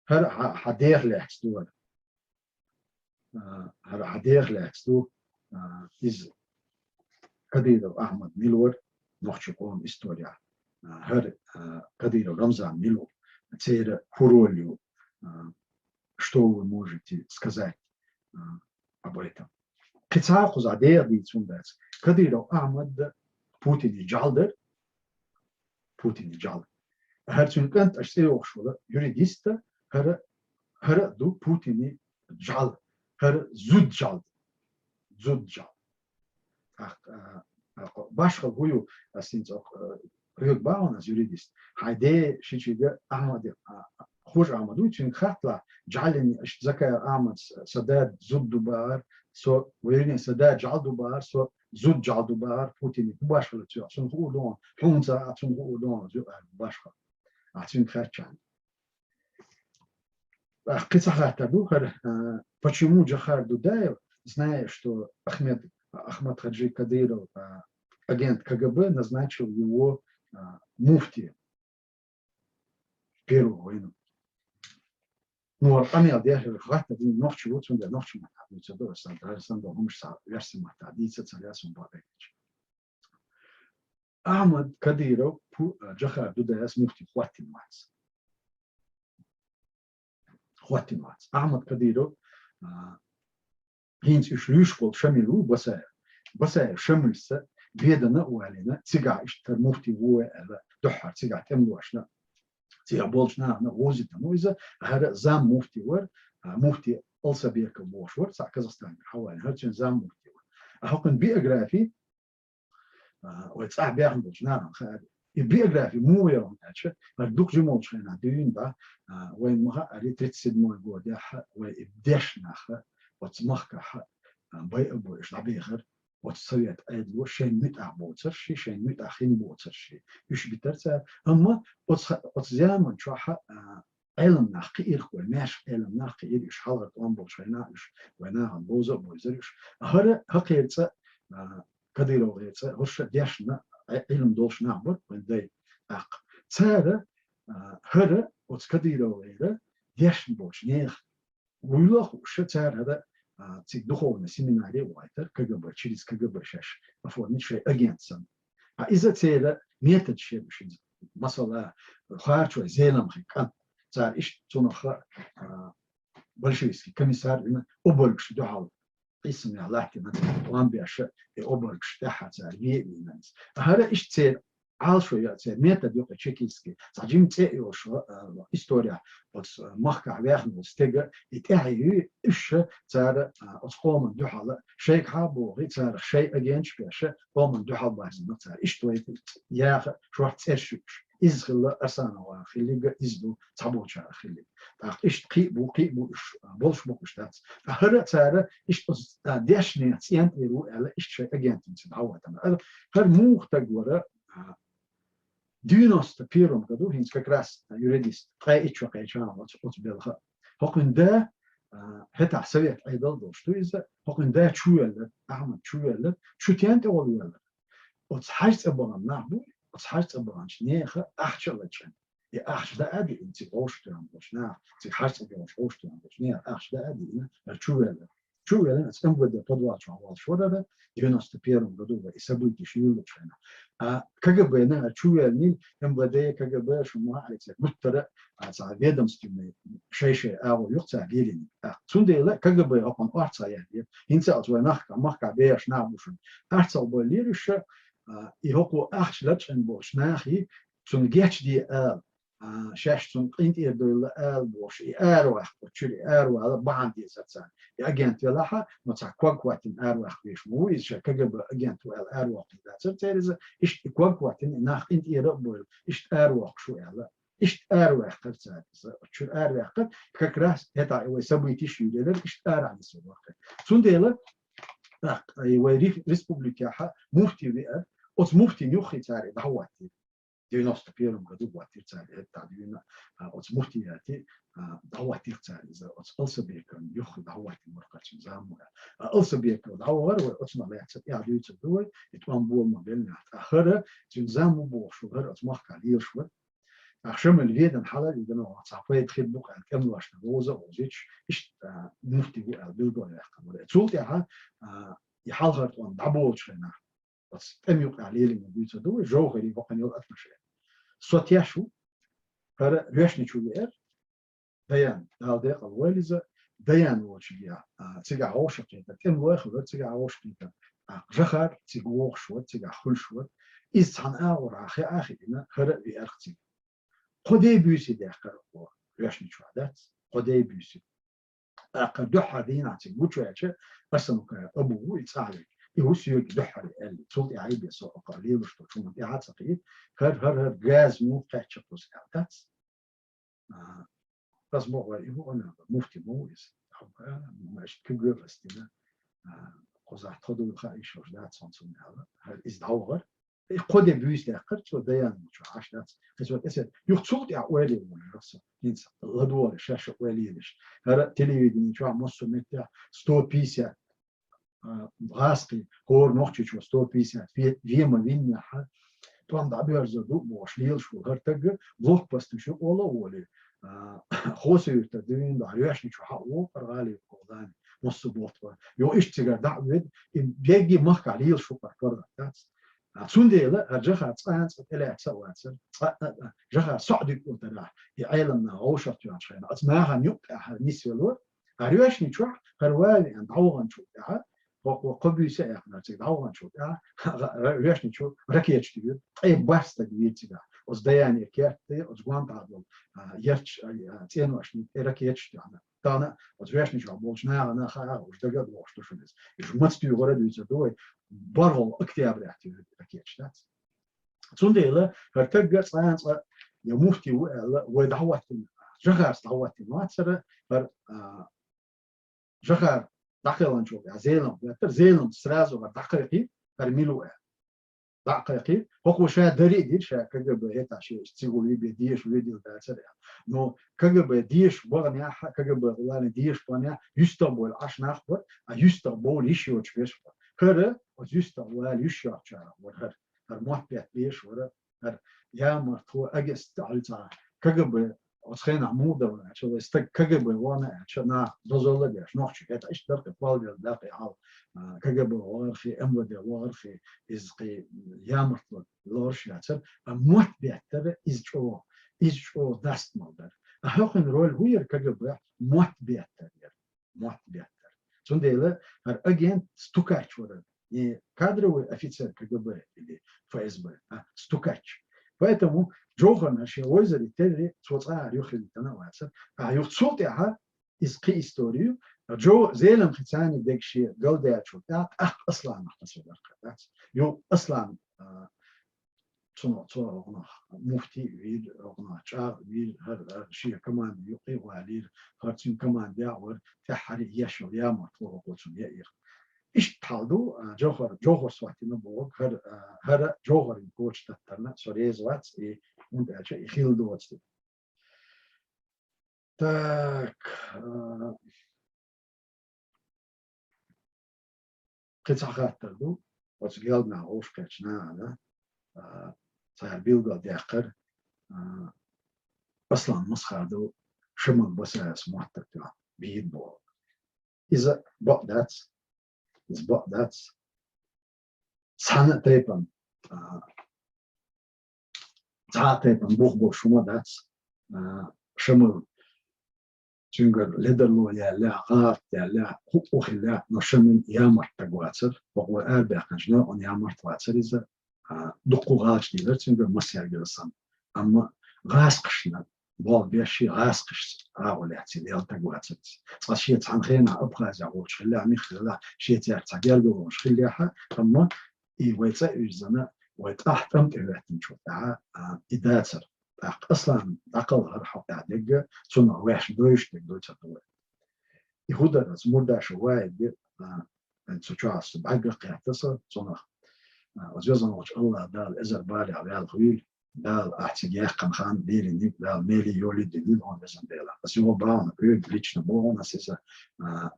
ХӀара хьан, хьан дех лаьцна ду хӀара. А, хӀара хьан дех лаьцна ду, а, иза Кадыров Ахьмад мила вара нохчийн къоман историяхь. А, хӀара, а, Кадыров Рамзан мила ву, церан хӀун роль ю, а, что вы можете сказать, а, об этом? Кхин цхьа кхузахь деха дийца хӀума дац. Кадыров Ахьмад Путине жӀаьла дара, Путине жӀаьла. ХӀара цуьнан кӀант, аша цӀе йохуш волу юридист, хӀара, хӀара а ду Путине жӀаьла, хӀара зуда жӀаьла. Зуда жӀаьла. ТӀаккха, а, а, башхалла хӀун ю, ас хӀинца, а, хьоьга бахьана ас юридист. Хьайн ден шичига Ахьмад, а, а, Хож-Ахьмад ву, цуьнга хатталахь, жӀаьлин, аша Закаев Ахьмад, с-, сан дада зуда ду бахара, со, вернее, сан дада жӀаьла ду бахара, со зуда жӀаьла ду бахара, Путине хӀун башхалла ю цуьнан, цунна хуур ду хьуна, хьуна ца а, цунна хуур ду хьуна, ю аьлла башхалла. А цуьнга хаьттича. А, кхин цхьа хаттар ду хӀара, а, почему Джохар Дудаев, зная, что Ахмед, Ахмад-Хаджи Кадыров, а, агент КГБ, назначил его а, муфти первого войну. Ну, а къамел дехар хатта дин нохчи ву, цунда нохчи мата дуьйцур ду, сан, сан до хумш са верси мата дийца царя сун бабегич. Ахмад Кадыров пу, а, Джахар Дудаевс муфти хваттин вац. Хваттин вац. Ахмад Кадыров, а, хӀинца уьш луьйш болу Шамил ву Басаев. Басаев Шамилса Ведана а валийна, цигахь иштта муфти ву аьлла, дуьххьара цигахь тӀемалошна, цигахь болчу нахана вовзийтина ву иза, хӀара зам муфти вара, а, муфти Алсабеков бохуш вара, цхьа Казахстангара хьавалийна, хӀара цуьнан зам муфти вара. А хӀокхуьнан биографи, а, вай цӀахь бехна болчу нахана хаьара. И биографи муха яра аьлча, хӀара дукха жимолчу хенахь дуьйна бац, а, вайн ма хаьара, тридцать седьмой годехь вай и дешна нах оцу махкахь, а, байа а бойуш дӀабехара, оцу совет Ӏедало шайн муьтӀахь боцурш, шайн муьтӀахь хин боцурш, уьш битара цара. Амма оцу ха-, оцу заман чохь, а, Ӏелам нах кхиира, вай маьрша Ӏелам нах кхиира, уьш хьалхара тӀом болчу хенахь уьш, вай нахана бовза а бовзара уьш. ХӀара хӀокхеран цӀа, а, КадыровгӀеран цӀа, хӀорш дешна, Ӏе-, Ӏилма долуш нах бара вайн дай тӀаккха. Цара, а, хӀара оцу КадыровгӀеран дешна болчу нехан вуйла а хууш, цара хӀара, а, цига духовный семинари а вайтара, КГБ, через КГБ шаьш оформить шайн агент санна. А иза церан метод шен уьш иза. Масала, Харчой Зеламхин кӀант, цара иштта цунах, а, большевистский комиссар вина обаргаш дуьхьал, Ӏийсамехь латтийна цара тӀом беш, и обаргаш тӀаьхьа цара ве а вийна иза. А хӀара иштта церан Ӏалашо ян церан метод ю-кх чекистский, цхьа жима цӀе а йолуш, а, история, оцу махкахь ваьхна волу стеган, и тӀаьхье юй, уьш цара, а, оцу къоман дуьхьал, шайгахьа а бохий, царах шайн агенташ а беш, къоман дуьхьал баьхна цара. Иштта вай яха шортта цӀераш ю уьш. Иза хилла АрсановгӀарах хилларг, иза ду цхьаболчарах хилларг. ТӀаккха иштта кхин а бу, кхин а бу уьш, а, болуш бу уьш дац. Ткъа хӀара цара иштта оцу, а, дешнех цӀен тӀера ву аьлла, иштта шайн агентаца дӀавахийтина. ХӀара, хӀара муха стаг вара, а, девяносто первом году, хӀинца как раз юридист, ткъе итт шо кхечахьана оцу, оцу белхан. ХӀокхуьнан да, а, хӀетахь совет Ӏедал долуш ду иза, хӀокхуьнан да чувоьллира, Ахьмад чувоьллира, чу стенна тӀе волавоьллира. Оцу хьаьж цӀа бахана нах бу, оцу хьаьж цӀа баханчу нехан ахча а лачкъина. И ахча даа а диъна цига гӀовшах тоьхна болчу наха, цига хьаьж цӀа баханчу гӀовшах тоьхна болчу нехан ахча даа а диъна, хӀара чувоьллира. Чувоьллина, оцу МВД подвал чохь волуш вара хӀара, девяносто первом году вай и событияш юьйлучу хенахь. А КГБ-на хӀара чувоьллина, МВД, КГБ, шу ма хаьа, церан гуттара а, цхьа ведомственный шай-шай агӀо ю-кх цара лелийнарг. ТӀаккха цундела КГБ хӀокхунна орцах яьллера. ХӀинца а оцу вай махка-, махкахь бехаш нах бу шуна. Орцах бевллера уьш, а, и хӀокхо ахча лачкъина болчу нахе, цунна гечде ала, а, шаьш цунна къинтӀера довла ала бохуш, и араваккха, чуьра и аравала бахьана дезара царна. И агент велахь а, ма цхьа ког хӀоттийна араваккха везаш ма ву иза, ша КГБ агент ву аьлла аравоккхур дацара церан иза, иштта и ког хӀоттийна, и нах къинтӀера а бовла, иштта аравоккхуш ву аьлла. Иштта араваьккхира цара иза, чуьра араваьккхира, как раз это вай событияш юьйлаелира, иштта арахь нисвелира. Цундела, тӀаккха, и вай ре-, республикехь муфти веара, оцу муфтина юххе цара и дӀахӀоттийра. Девяносто первом году хӀоттийра цара, хӀетахь дуьйна, а, оцу муфтияте, а, дӀахӀоттийра цара иза, оцу Алсабековна юххе дӀахӀоттийна вара кхачун замура. А Алсабеков дӀавахара вай, оцунах лаьцна тӀаьхьа дуьйцур ду вай, и тӀом бола ма беллинехь. ТӀаккха хӀара, цуьнан зам ма бохуш вара, хӀара оцу махкахь лелаш вара. ТӀаккха Шамил Ведана хьалар и гано, цхьа пайда хир бу-кх аьлла, тӀемалошна вовза а вовзуьйтуш, иштта, а, муфти ву аьлла билгалваьккхина вара. Цул тӀаьхьа, а, и хьалхара тӀом дӀаболучу хенахь, оцу тӀеман юкъахь лелийна дуьйцур ду вай, Жовхари хӀокхуьнан йолу атмашера. Со теш ву, хӀара Лешни чу веара, Даян, Дала декъал войла иза, Даян волчу, а, цигахь вовшахкхетар, тӀемалой хилла вара цигахь вовшахкхетар. А, Жахар цига вогӀуш вара, цигахь хуьлуш вара. Иза цхьана агӀор хиъна а хиъна, хӀара а веара цига. Кхо де-буьйса даьккхира оха, Лешни чохь дац, кхо де-буьйса. ТӀаккха дуьххьара дийнахь цига гучуваьлча, Арсанукаев Абу ву и цӀахь верг. И ву соьга дуьххьара аьлла. Цул тӀаьхьа и бен со оха лелаш долчу хӀуманна тӀаьхьа а ца кхийтта. ХӀара, хӀара, хӀара газ муха кхаьчча кхуза аьлла дац. А, ас боху, и ву ана, муфти ма ву иза. Хьо, а, значит, куьйга ластийна, а, кхузахь тхо дуй хаийша уьш дац хьуна цунна аьлла. ХӀара иза дӀавахара. И кхо де-буьйса даьккхира, цо Даян волчохь Ӏаш дац. Иза вот эсет. Юха цул тӀаьхьа ойла йолура со. ХӀинца ладогӀале шаьш а ойла йелаш. ХӀара телевидени чохь массо а меттехь сто пятьдесят, а, гӀазкхий, хӀора Нохчийчоь сто пятьдесят ве-, вема виннехь, тӀом дӀабоьрзур ду бохуш лелаш ву хӀара таг, блокпосту чу ола а волий, а, Хосу-Юьртара дуьйна дӀа Роьшни чу хьа а вокхар гӀали ву гӀалани, массо а болт бара. Йо, иштта цигара дӀа а воьду, и бегги махкахь лелаш ву хӀара паргӀат дац. А, цундела хӀара Джохар цкъа а цкъа тӀелаьцна а вацара, цкъа а, а, Джохар соӀ дика ву тарахь, и Ӏеламнах вовшах тоьхначу хенахь, оцу нахана юкъ тӀехь хӀара нисвелора, а Роьшни чохь хӀара ван а веана дӀаваханчул тӀаьхьа, хӀокхо кхо буьйса а яьккхинарг цига дӀаваханчул тӀаьхьа, Роьшни чу ракеташ туьйхира, ткъе бархӀ стаг вийра цигахь. Оцу Даяни керта тӀе, оцу гонахь долу, а, ярташ, а, а, цӀеношна тӀе ракеташ туьйхира. Тахана оцу Роьшни чохь болчу нахана хаьа, уьш дага а дохуш ду шуна иза. Уьш маца туьйхира а дуьйцур ду вай, бархӀалгӀа октябрехь туьйхира ракеташ дац. Цундела хӀара таг а цкъа а цкъа я муфти ву аьлла, вай дӀахӀоттийна, Джохарца дӀахӀоттийна вацара, хӀара, а, Джохар дӀакхелхинчул тӀаьхьа Зелимха хӀоьттира, Зелимхас сразу хӀара дӀакхайкхийра, хӀара мила ву аьлла. ДӀакхайкхийра, хӀокхо ша дари а дира, ша КГБ хӀетахь шен иштта цигул йи бен деша воьдийла дацара аьлла. Но КГБ деша баханехь, КГБ гӀаланийн деша баханехь, юьстахбовла Ӏаш нах бара, а юьстахбовла йиш йоцуш берш бара. ХӀара оцу юьстахвала йиш йоцучарах вара хӀара. ХӀара мотт бетта берш вара, хӀара ямартло, агентство, хьуьлцахь КГБ оцу хенахь муха дара аьлча, вай стаг КГБ вахана аьлча, наха дозалла а деш, нохчий хӀетахь иштта дара кхин, кхолладелла дара кхин хьал, а, КГБ вахархи, МВД вахархи, иза кхин ямартло лоруш яцара, а мотт беттара иза чӀогӀа, иза чӀогӀа дастамал дара. А хӀокхуьнан роль хӀун яра КГБ-хь? Мотт беттар яра. Мотт беттар. Цундела хӀара агент стукач вара, не кадровый офицер КГБ или ФСБ, а стукач. Поэтому Джохарна шен вайзаре терра цо цкъа а юххе витина а вацара. А юха цул тӀаьхьа иза кхин историю, Джо-, Зелимхеца цхьаьна дерг шен галдаьллачул тӀаьхьа тӀаккха Асланах тасо дара кхаьбац. Юха Аслан, а, цунах, цо хӀокхунах муфти а вийра, хӀокхунах чӀагӀ а вийра, хӀара, хӀара шен команда юккъе а валийра, хӀара цуьнан команда а вара, тӀаьххьара а еш йолу ямартло хӀокхо цунна яийра. Иштта хьал ду, а, Джохар, Джохар схьахӀоттийна бохург, хӀара, а, хӀара Джохаран коча таттарна со реза вац, и, хӀунда аьлча и хилла доцу. Так, а, кхин цхьа хаттар ду, оцу гелданах вовшахкхеттачу нахана, а, цара билгалдаьккхира, а, Аслан Масхадов Шамил Басаевс моттарг тоьхна бийр боху. Иза бакъ дац, иза бакъ дац. Цхьана а тайпана, а, цхьа а тайпана бух болуш хӀума дац, а, Шамил цуьнгара ледарло яьллехь, гӀалат даьллехь, хӀуъу хиллехь, но Шамил ямарт стаг вацара, хӀокхо арабаьхкинчу новкъан ямарт вацара иза, а, дуккха гӀалаташ дийцира цуьнгара массаьргара санна. Амма гӀазкхашна болх беш, шен гӀазкхашца агӀо лаьцна лелла стаг вацара иза. Цкъа шен цхьана хенахь Абхазехь волчу хиллехь, миххилла, шен цаьрца цхьа гергарлонаш хиллехь а, амма и вай цӀа а уьззина, вай тӀехь тӀам тӀе хӀоьттинчул тӀаьхьа, а, и дацара. ТӀаккха Аслан дӀакхалхара хьокъехь дерг а, цунах ваьш дойуш дерг дуьйцур ду вай. И хӀун дара, аса Мурдашев Вахьид, а, цу чохь аса бӀаьрга а кхетта аса цунах. А, оцу везан волчу АллахӀ Дала эзар балех ваьлла хуьлийла, Дала ахь цига яьккхина хан лериниг, Дала мелий йолий диллийла хьуна, везан Дела. Аса юха бахьана, оьгу лично боху аса иза, а,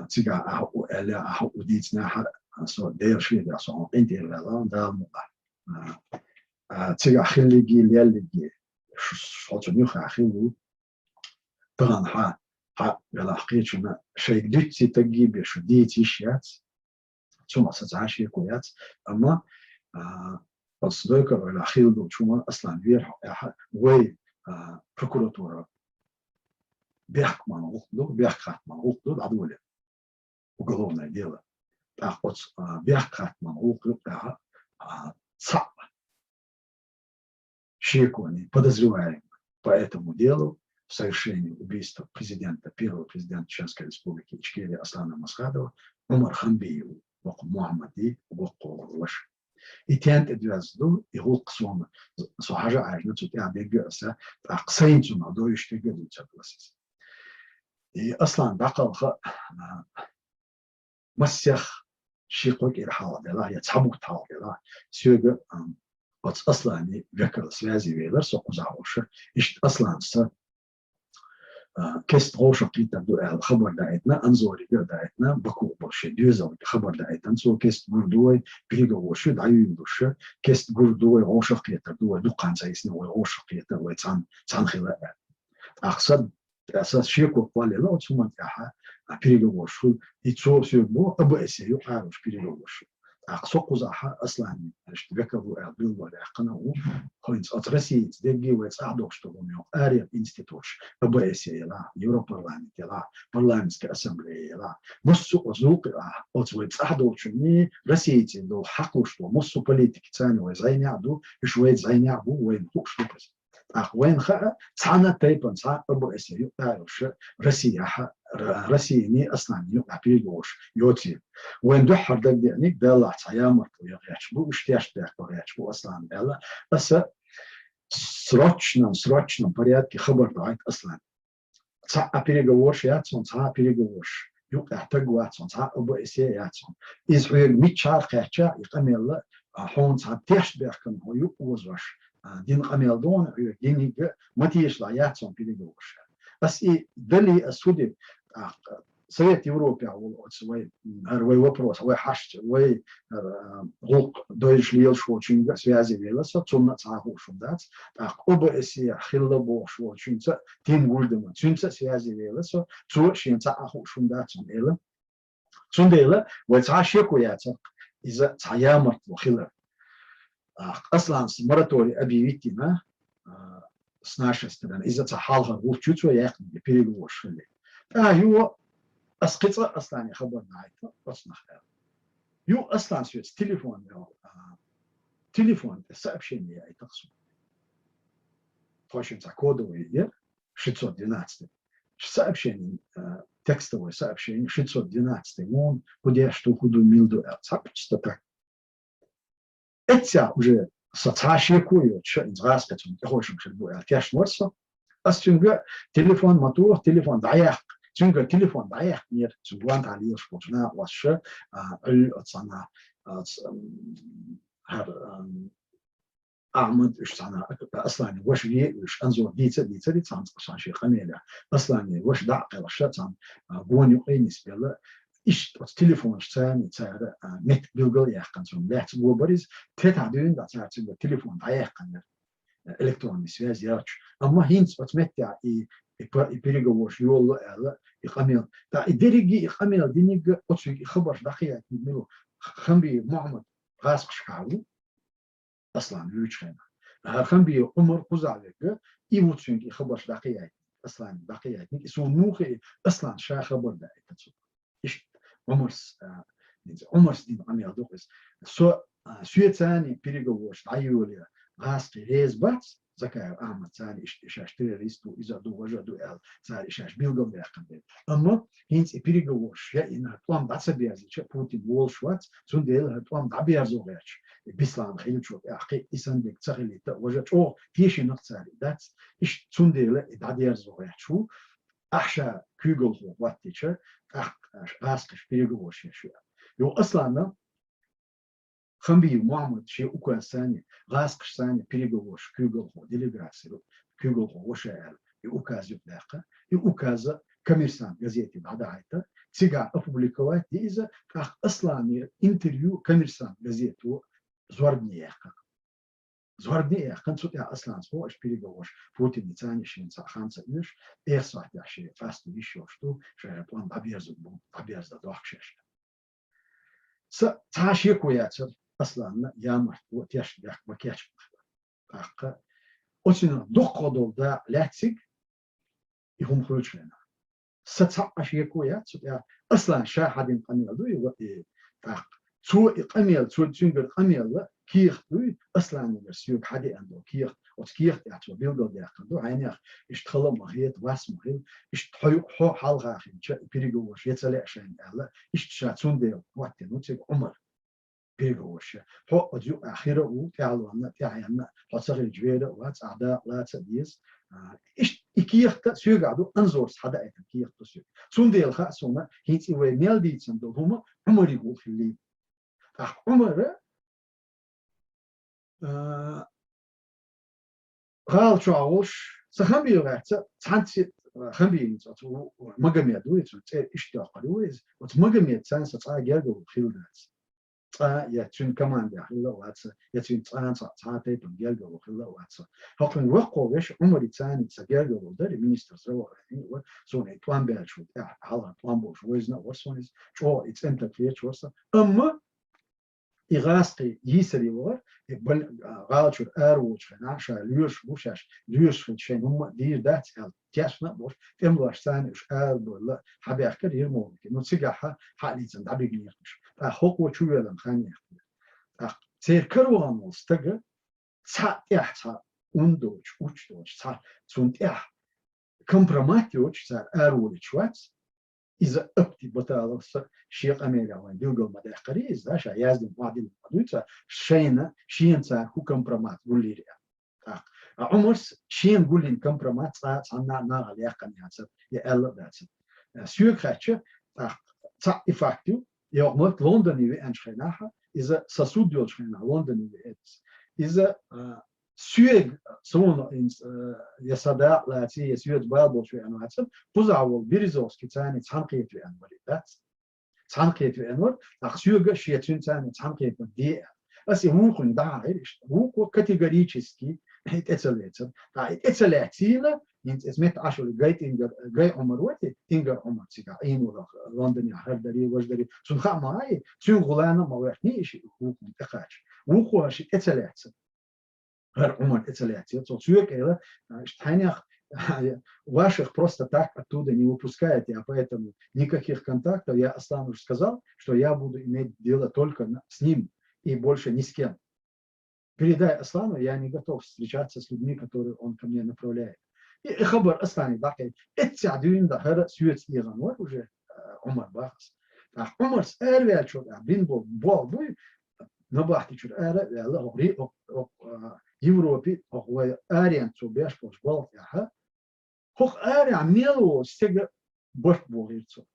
цигахь ахьа у аьлла, ахьа у дийцинехь а, со Делан шен дела, со хьуна къинтӀера ваьлла, Дала мукъалахь. А, а, цигахь хиллиги, леллиги, ш-, ш-, хьо цунна юххехь хилла ву. Тахана хьан, хьан велахь кхечунна шайга дуьйций таггий бен шу дийца йиш яц. Цунах сан цхьа а шеко яц. Амма, а, оцу Дойкар велахь хилла долчу хӀуманна Аслан вера хьо аьлла, вай, а, прокуратура бехк ман гӀуллакх ду, бехк хатта ман гӀуллакх ду, дӀадолийна уголовное дело. ТӀаккха оцу, а, бехк хатта ман гӀуллакх ю аьлла, а, цхьаъ шеконе подозреваемый по этому делу в совершении убийства президента, первого президента Чеченской Республики Ичкерия Аслана Масхадова Ӏумар Хамбиев, боккха Мухьаммадий, боккха ваша. И тен тӀе доьзна ду, и гӀуллакх суна, со хьажа Ӏаьржина цу тӀехь дегга аса, тӀаккха сайна цунах дойуш дегга дуьйцур ду аса иза. И Аслан дӀакхалха, а, массех ши-кхо кӀира хьалха делахь, я цхьа бутт хьалха делахь, соьга, ам, оцу Аслане векал связи велара со кхузахь волуш. Иштта Асланца а, кест вовшахкхетар ду аьлла хабар даийтина, Анзорига а даийтина, Баку болчу доьзалга хабар даийтина, цо кест гур ду вай, переговорш дӀаюьйлуш, кест гур ду вай, вовшахкхетар ду вай, дуккханца йисна вай вовшахкхетар, вай цхьан, цхьан хила аьлла. ТӀаккха са, са шеко кхоллаелла оцу хӀуман тӀехьа, а, переговорш хуьлу, и цо соьга боху, АБС-е юкъаралуш переговорш. ТӀаккха со кхузахь Асланна, иштта векал ву аьлла, билггал яьккхина ву, хӀинца оцу Россица дерриге вай цӀахь дохуш долу хӀума йоккху арахь институташ, АБС-е елахь, Европарламент елахь, парламентская ассамблея елахь. Массо а оцу гӀуллакхехь, оцу вай цӀахь долчунна, Россица долу хьакхалуш долу массо а политика царна вай зӀенехь ду, уьш вай зӀенехь бу, вайна хууш ду иза. ТӀаккха вайна хаьа, цхьана тайпана цхьа АБС-е юкъаралуш Россияхь, Р-, Россияний Асланний юкъахь переговорш йоцийла. Вайн дуьххьара дагадеаниг, Даллахь, цхьа ямартло ян гӀерташ бу, уьш тешнабехк бан гӀерташ бу Асланна аьлла. Аса срочном, срочном порядке хабар дахьийта Асланна. Цхьа а переговорш яц хьуна, цхьа а переговорш юкъахь таг вац хьуна, цхьа а АБС-е яц хьуна. Иза хьоьга миччахьара кхаьчча, и къамел а, хьуна цхьа тешнабехкана хьо юкъа озош, а, дина къамел ду хьуна хьоьга, диниг а ма тешалахь, яц хьуна переговорш. Ас и дали, ас хӀу де, тӀаккха Совет Европехь волу оцу вай, м, хӀара вай вопрос, вай хьашт, вай, хӀара, а, гӀуллакх дойзуш лелаш волчуьнга а связи вела со, цунна а цхьа а хууш хӀума дац. ТӀаккха ОБСЕ хилла бохуш волчуьнца, Тим Гульдеман, цуьнца а связи вела со, цо а шена цхьа а хууш хӀума дац хьуна элира. Цундела вай цхьа а шеко яцара, иза цхьа ямартло хилар. А, Асланца мораторий объявить йина, а, с нашей стороны. Иза цхьа хьалхара гӀулч ю цо яьккхинарг, переговорш хилла. ТӀаккха юха ас кхин цкъа Аслане хабар дахьийта, оцунах аьлла. Юха Аслана соьца телефон йолу, а, телефон тӀе сообщение яийтира суна. Тхойшинца кодовый яра, шестьсот двенадцатый. Сообщение, а, текстовое сообщение, шестьсот двенадцатый, вон, хӀу деш ду, хӀу ду, мила ду аьлла. Цхьа просто так. Эццехь уже со цхьа а шеко йоцуш, хӀинца гӀазкхи цунна тӀехуьйсуш хир бу аьлла, тешна вара со. Ас цуьнга телефон ма тоха, телефон дӀаяккха. Цуьнга телефон дӀаяьккхинера, цуьнга ван тӀехь лелаш болчу накъосташа, а, Ӏуьллу оцу цхьана, а, ц-, м, хӀара, ам, Ахьмад, уьш цхьана, Аслане ваша ве, уьш Анзор дийца а дийцари, цхьаьна цкъа шен къамелехь. Аслане ваша дӀа а кхелхаш, цхьана, а, гонаюкъе нисбелла. Иштта оцу телефонашца царна, цара, а, меттиг билгал а яьккхина, цунна лаьцна го бара иза, тетахь дуьйна дӀа цара цуьнга телефон дӀаяьккхинера, электронный связь яьлча. Амма хӀинца оцу меттехь и, и п-, и переговорш йолало аьлла, и къамел. ТӀаккха и дерриге и къамел диниг а оцуьнга и хабарш дӀакхайкхийтинарг мила ву? Хамбиев Мухьаммад гӀазкхашкахь ву, Аслан вуьйчу хенахь. ХӀара Хамбиев Ӏумар кхузахь верг а, и ву цуьнга и хабарш дӀакхайкхийтинарг, Аслане дӀакхайкхийтинарг, и суна муха и Аслана ша хабар даийтина цунна. Иштта Ӏумарс, а, Ӏумарс дина къамел ду-кх иза. Со, а, соьца цхьаьна переговорш дӀайолийта гӀазкхий реза бац, Закаев Ахьмад цхьаьна иштта и шаьш террорист ву, иза а ду, важа а ду аьлла, цара и шаьш билгалдаьккхина дела. Амма хӀинца и переговорш яийна, тӀом дӀа ца берзича, Путин волуш вац, цундела хӀара тӀом дӀаберзо гӀерташ, и Беслан хилча тӀехь кхин а и санна дерг ца хилийта а, важа чӀогӀа тешийна-кх цара и дац, иштта цундела и дӀадерзо гӀерташ ву. Ахьа ша куьйгалхо хӀоттийча, тӀаккха гӀазкхаша переговорш еш ю. Юха Аслана Хамбиев Мухьаммад шен указца цхьаьна, гӀазкхашца цхьаьна переговорш куьйгалхо, делегаци, куьйгалхо ваша аьлла, и указ юкъадаьккха. И указ а «Коммерсант» газете дӀадахьийта, цигахь опубликовать ди иза, тӀаккха Аслане интервью «Коммерсант» газето зорбане яьккхина. Зорбане яьккхина, цу тӀехь Асланца боху, аша переговорш Путинца цхьаьна шена цхьа хан ца оьшу, эха сахьтехь шен къасто йиш йолуш ду, шайна тӀом дӀаберзург бу, дӀаберза дохку шаьш. Сан цхьа а шеко яцара, Асланна ямартло, тешнабехк ма кечбу. ТӀаккха оцунах дуккха долу дакъа лаьцнарг и хӀума хуьлучу хенахь. Сан цхьа а шеко яц цу тӀехь, Аслана ша хьадина къамел ду и, ва-, и тӀаккха. Цо и къамел, цо цуьнгара къамел а кехат дуй, Асланигара соьга хьадеана долу кехат. Оцу кехат тӀехь цо билгалдаьккхина ду, хьайнех иштта хала а ма хета, вас а ма хила, иштта хьо юкъа хьо хьалха хилча, и переговорш ян ца лаьа шайна аьлла, иштта ша цундела хӀоттийна ву цига Ӏумар переговорш ян. Хьо оцу юкъахь хир а ву, тӀаьхьалонна а, тӀаьхьенна а, хьо ца хилча вер а вац, ахь дакъа лаца а деза. А, иштта и кехат а соьгахь ду, Анзорца хьадаийтина кехат ду соьга. Цундела хаьа суна, хӀинца и вай мел дийцина долу хӀума Ӏумаригахула хилла. ТӀаккха Ӏумар а, а, гӀала чохь волуш, сан Хамбиев гӀерташ, цхьаьнца Хамбиев цӀа, цу Магомед ву, цу цӀе иштта йоккхур ю иза. Оцу Магомедца со цкъа гергарло хилла дац. Цкъа я цуьнан командехь хилла а вац, я цуьнан цкъа цхьа, цхьа тайпана гергарло хилла а вац. ХӀокхуьнан воккхо вешин Ӏумарца цхьаьна со гергарло дара, министр здравоохранения вара, суна и тӀом баьлча, тӀехь хьалха тӀом болуш вайзина а вара суна иза, чӀогӀа и цӀентан кхеташ вара со. Амма и гӀазкхий йийсаре вахара, и бал-, а, гӀала чуьра ара воьдучу хенахь, ша лоьраш бу, шаьш лоьраш хилча шайна хӀумма а дийр дац аьлла, тешна а болуш, тӀемалошца цхьаьна уьш арабевлла, хьабаьхкира Ермоловке. Ну, цигахь хьа-, хьалийцина дӀабигнера уьш. ТӀаккха хӀокхо чувеллина хан яьккхира. ТӀаккха церан караван волу стага цхьаъ тӀехь цхьа ун доцуш, уч доцуш, цхьа цунна тӀехь компромат йоцуш цара араволуьйтуш вац. Иза Апти Баталовс шен къамелехь вайна билгал ма даьккхарий иза, да, ша яздина ма дина ма дуьйцу, шайна, шена цара хӀун компромат гулйира аьлла. ТӀаккха. А Ӏумарс шена гулйина компромат цкъа цхьанна а нахала яьккхина яцара, я аьлла а дацара. Э, соьга хаьттича, тӀаккха цхьаъ и факт ю, йоккха мотт Лондоне веанчу хенахь, иза сан суд йолчу хенахь Лондоне веара иза. Иза, а, соьга, суна, э, я сан дакъа лаций, я соьца бала болуш веана вацара, кхузахь волу Березовскийца цхьаьна цхьаьнакхета веана вара и дац. Цхьаьнакхета веана вара, тӀаккха соьга шен цуьнца цхьаьна цхьаьнакхетар де аьлла. Ас и вукхунна дӀахьийра иштта. Вукхо категорически и тӀе ца лецара. ТӀаккха и тӀе ца лаьцийла, хӀинца иза метта Ӏаш волу Гай тӀингар, Гай Ӏумар вара и, тӀингар Ӏумар цигахь, Ӏийна волу Лондонехь хӀара дарий, важа дарий, цунна хаа ма Ӏий, цуьнан гӀулана а ма ваьхний и шиъ вукхунна тӀекхача. Вукхо шиъ тӀе ца лаьцара. ХӀара Ӏумар тӀе ца лаьцира. Цо соьга элира, а, иштта хьенех, ваших просто так оттуда не выпускают, я поэтому никаких контактов. Я Аслану уже сказал, что я буду иметь дело только на-, с ним и больше ни с кем. Передай Аслану, я не готов встречаться с людьми, которые он ко мне направляет. И, и хабар Аслане дӀакхайкхи. Эццехь дуьйна дан хӀара соьца эгӀан вара уже, а, Ӏумар бахас. ТӀаккха Ӏумарс араваьллачул тӀаьхьа бина болу болх буй, набахти чуьра ара а ваьлла, хӀокху ри-, хӀокху, хӀокху, а, Европе, хӀокху вай аренца цо беш болчу болх тӀехь, хӀокху арехь мел волчу стеган барт бохийра цо.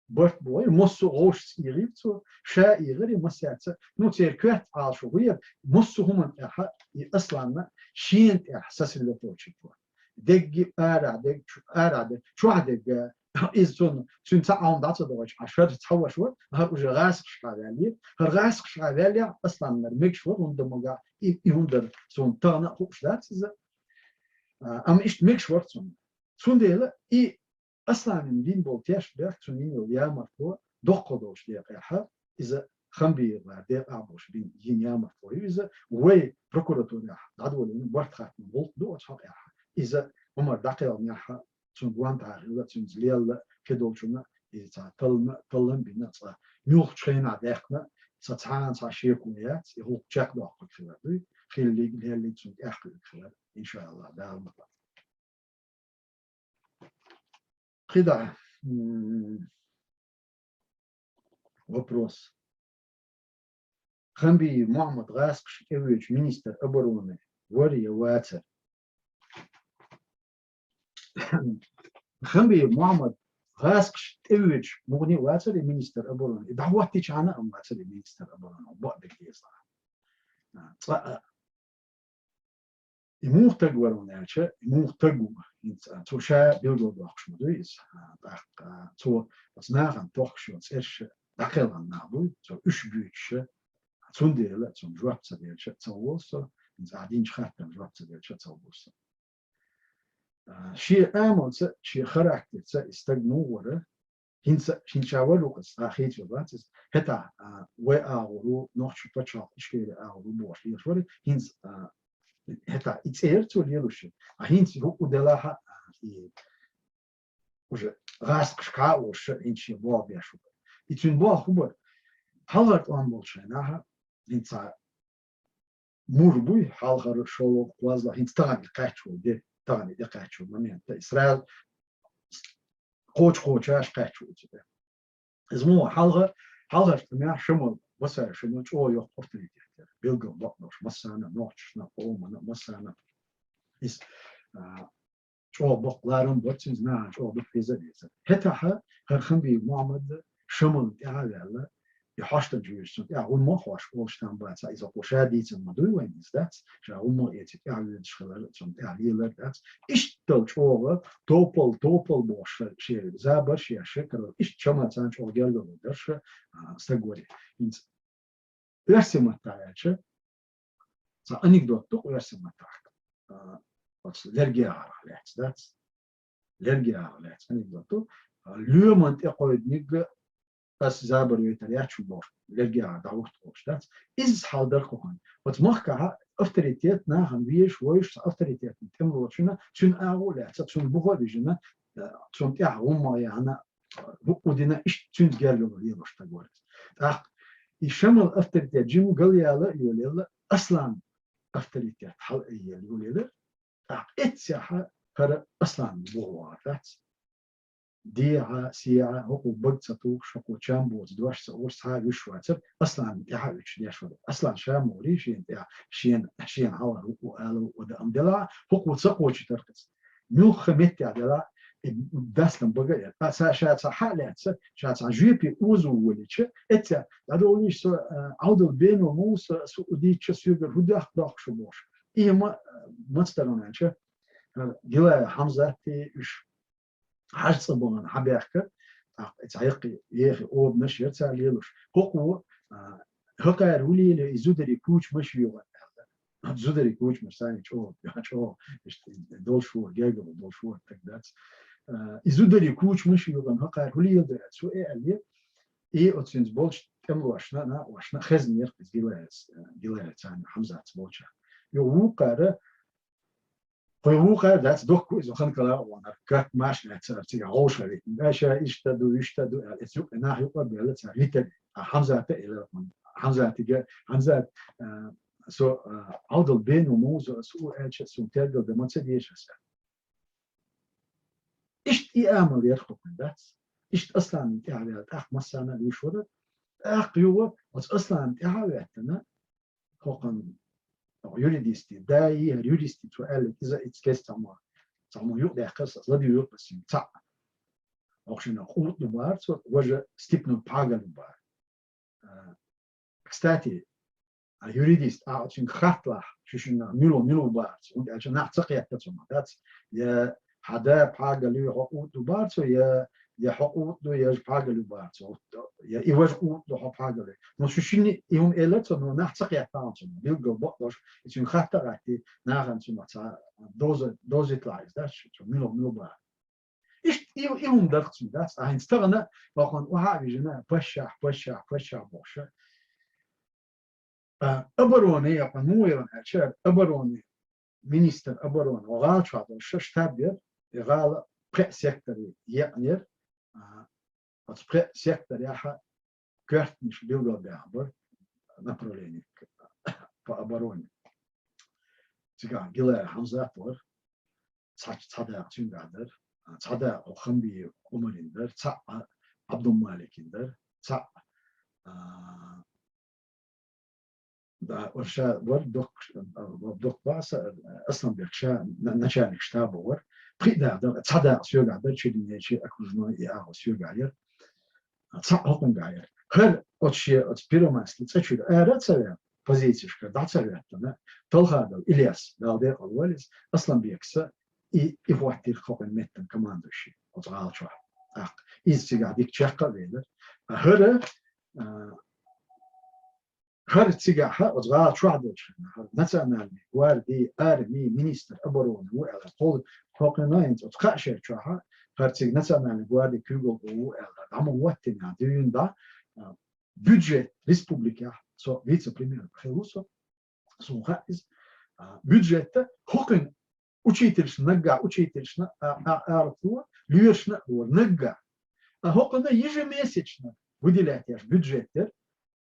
Барт бохийра, массо а гӀовшашца эгӀийра цо, ша эгӀира массаьрца. Ну, церан коьрта Ӏалашо хӀун яра, массо а хӀуманна тӀехь и Асланна шена тӀехь сосредоточить вара. Дегги арахь дегга, чу-, арахь дегга, чохь дегга, иза цунна, цуьнан цхьа Ӏалам дӀа ца догӀуш, Ӏаш хӀара цхьа ваша вара, хӀара уже гӀазкхашкахь ваьллера. ХӀара гӀазкхашкахь ваьллехь, Асланна мегаш вара, хӀунда магахь, и, и хӀун дара, цунна тахана а хууш дац иза. А, амма иштта мегаш вара цунна. Цундела и Асланна дина болу тешнабехк, цунна йина йолу ямартло доккха долуш декъехь, иза Хамбиевлара декъахь болуш бина йина ямартло ю иза, вай прокуратурехь дӀадолийна барт хаттаман гӀуллакх ду оцу хьокъехь. Иза Ӏумар дӀакхелхинехь, цунна гонахьа хилла, цуьнца лелла, кхидолчунна, иза цхьа таллам, таллам бина цкъа. Муьлххачу хенахь даьккхина, сан цхьана цхьа шеко яц, и гӀуллакх чекхдоккхург хилар дуй, хиллиг, леллиг цунна тӀехь кхуьуьг хилар, иншааллахӀ, Дала ма-, КхидӀа, м, вопрос. Хамбиев Мухьаммад гӀазкхашка тӀевоьдуш министр обороны вара я вацара? Хамбиев Мухьаммад гӀазкхашка тӀевоьдуш мугӀни вацара и министр обороны? И дӀахӀоттичхьана а вацара и министр обороны, бакъдерг деза. А, цкъа а. И муха таг вара аьлча, и муха таг ву, хӀинца, а, цо ша билгалдоккхуш ма ду иза. А, тӀаккха, а, цо оцу нахана тохкуш йолу цӀераш дӀакхелхина нах буй, цо уьш буьйцуш, а, цундела цунна жоп ца делча а ца волу со, хӀинца ахь динчу хаттарна жоп ца делча а ца волу со. А, шен амалца, шен характерца и стаг муха вара, хӀинца, хӀинца ша вара вукхаза, а, хийцавер вац иза. ХӀетахь, а, вай агӀор ву, нохчийн пачхьалкх Ичкери агӀор ву бохуш лелаш вара, хӀинца, а, хӀетахь и цӀера цо лелуш ю. А хӀинца хӀуъу делахь а, а, и уже гӀазкхашкахь а волуш, хӀинца шен болх беш ву. И цуьнан болх хӀун бара? Хьалхара тӀом болчу хенахь, хӀинца мур буй, хьалхара, шолгӀа, кхозлагӀа, хӀинца тахана и кхаьчча волу де, тахана и де кхаьчча волу момент. И сразу кхочу-кхочуш кхаьчча волу цу де. Иза муха хьалха, хьалхарчу тӀамехь Шамал, Басаев Шамал чӀогӀа йоккха авторитет яра. Билггал бакъдолуш, массарна а, нохчашна а, къомана а, массарна а. Иза, а, чӀогӀа боккха ларам бара цуьнца, нахана чӀогӀа дукха веза а везара. ХӀетахь хӀара Хамбиев Мухьаммад Шамална тӀаьхьа а ваьлла, и хьоштан жуьйш, цунна тӀехь гӀумма а хьош, олуш там бац, иза кхо ша дийцина ма дуй вайн иза дац, ша гӀумма а эци тӀехь воьдуш хилар, цунна тӀехь лелар дац. Иштта долчу чӀогӀа, топал, топал бохуш шен, шен забарш а еш, карал, иштта чаман царна чӀогӀа гергарло дара ша, а, стаг варе. ХӀинца оьрсийн маттахь аьлча, цхьа анекдот ду-кх оьрсийн маттахь, а, оцу лергех лаьцна дац. Лергех лаьцна анекдот ду. А, лоьман тӀекхойдиниг ас забар вайтар яц шун бохуш, лергех дӀахӀутту бохуш дац. Изза хьал дара кхунна. Оцу махкахь авторитет нахана везаш, вовзаш, цхьа авторитетна тӀемалочунна, цуьнан агӀо а лаьцна, цуьнан буха а вижина, а, цунна тӀехь гӀумма а яхьна, хӀуъу дина, иштта цуьнца гергарло лелош стаг вара иза. ТӀаккха и Шамал авторитет жимма галъяла а йолаелла, Аслан авторитет хьалаайъелла йолаелира. ТӀаккха эццехь хӀара Аслан бухавахар дац. Дехьа, сехьа, хӀокхо бага ца тухуш, хӀокхо чам боцу дош ца олуш, цхьа а вуьш вацара, Асланна тӀаьхьа а уьттуш деш вара. Аслан ша ма варий шена тӀехь, шена, шена хьалха хӀуъу ала, хӀуъу дан ам делахь, хӀокхо ца кхочуьйтара-кх иза. Муьлхха меттехь делахь, и даслам бага а яра. Ткъа ша цхьа хьа а лаьцна, ша цхьа жоьпе озо волийча, эццехь, дӀадовлийша со, а, Ӏовдал бено муса, со удийча соьгара хӀун дохку дохку шу бохуш. И ма, мацдаран аьлча, а, Гилаев Хьамзатти уьш хьажа цӀа бахана хьабаьхкира, тӀаккха цхьа яккхий, ехий обанаш яра цара лелош. ХӀокхо, а, хӀокхара хӀун лелайо и зударий кучамаш юьйгӀан аьлла. Зударий кучамаш санна чӀогӀа, чӀогӀа, иштта долуш вара, гергарло долуш вара стаг дац. А, и зударий кучамаш юьйгӀан хӀокхара хӀун леладо аьлла, цо и аьллера. И оцу цуьнца болчу тӀемалошна, накъошна хезнера иза Гилаевс, Гилаев царна Хьамзатца болчара. Юха вукхара, кхо вукхара дац, дохку иза хан кала а ваханара, кат-маш лаьцара цигахь гӀовша витина. Аша иштта ду, иштта ду аьлла, эцу юкъа, нах юкъа а баьлла цара витар. А Хьамзата элира кхунна. Хьамзатига, Хьамзат, а, со, а, Ӏовдал бен ву муза, со у аьлча, суна тергал дан ма ца деза аса. Иштта и амал яра хӀокхуьнан дац. Иштта Асланна тӀаьхьа ваьлла, тӀаккха массарна а вуьйш вара. ТӀаккха юха оцу Асланна тӀаьхьа а ваьттина, хӀокхуьнан юридисти, да, и хӀара юристи цо аьлла, иза ица кест цхьаммо, цхьаммо юкъадаьккхира аса, ладуьйгӀира аса цхьаъ. ХӀокху шиннах къутту бара цо, важа стипнул пхьагал бара. А, кстати, а юридист, а, оцуьнга хатталахь, шу шиннах мила, мила бара цо, хӀунда аьлча нах ца кхетта цунах, дац? Я хьан да пхьагал ю, хьо къутту бара цо, я, я хьо къутту, я важа пхьагал ю бара цо, я и важа къутту, хьо пхьагал ю. Но шу шинна и хӀума элира цо, но нах ца кхетта цунах, билггал бакъдолуш, и цуьнга хатта а гӀатти, нахана цунах цхьа доза-, дозитлахь иза, дац, цо мила, мила бара. Иштта и, и хӀума дара цуьнан дац, а хӀинца тахана, бакъонна охьа а вижина, пашшахь, пашшахь, пашшахь бохуша. А, обороны, я по-моему, аьлча, обороны, министр обороны, гӀала чохь долуш штаб яра, и гӀала пхеа секторе екънера, а, оцу пхеа секторехьа коьртнаш билгалбаьхна бара, направление по обороне. Цигахь Гилаев Хьамзат вара, цхьа, цхьа дакъа цуьнгахь дара, цхьа дакъа Хамбиев Ӏумарин дара, цхьаъ Ӏабдулмаликин дара, цхьаъ, а, да, вара ша, вара доккха, а, доккха баца, а, Асланбек ша на-, начальник штаба вара. Пхи дакъа дара, цхьа дакъа соьгахь дара, чуьдинечи окружной и агӀо соьгахь яра. Цхьаъ хӀокхуьнгахь яра. ХӀара оцу шен, оцу Первомайский цӀа чуьра ара а ца ваьлла, позицешкара дӀа а ца хӀоьттина, Талхадов Ильяс, Дала декъала войла иза, Асланбекса и, и хӀоттийра хӀокхуьнан меттан командующий оцу гӀала чохь. ТӀаккха иза цигахь дика чекх а велира. А хӀара, а, хӀара цигахь оцу гӀала чохь долчу хенахь, хӀара национальный гвардии, армии министр обороны ву аьлла, кхол-, кхокхуьнан хӀинца оцу кхаа шера чохь, хӀара цига национальный гвардии куьйгалхо ву аьлла, дӀа ма хӀоттийна, дуьйна дӀа, а, бюджет республикехь, со вице-премьер хилла ву со, суна хаьа иза, а, бюджетта хӀокхуьнан учительшна наггахь, учительшна, а, а, арахло, лоьрашна а лора наггахь. А хӀокхуьнан ежемесячно выделять еш бюджет яра,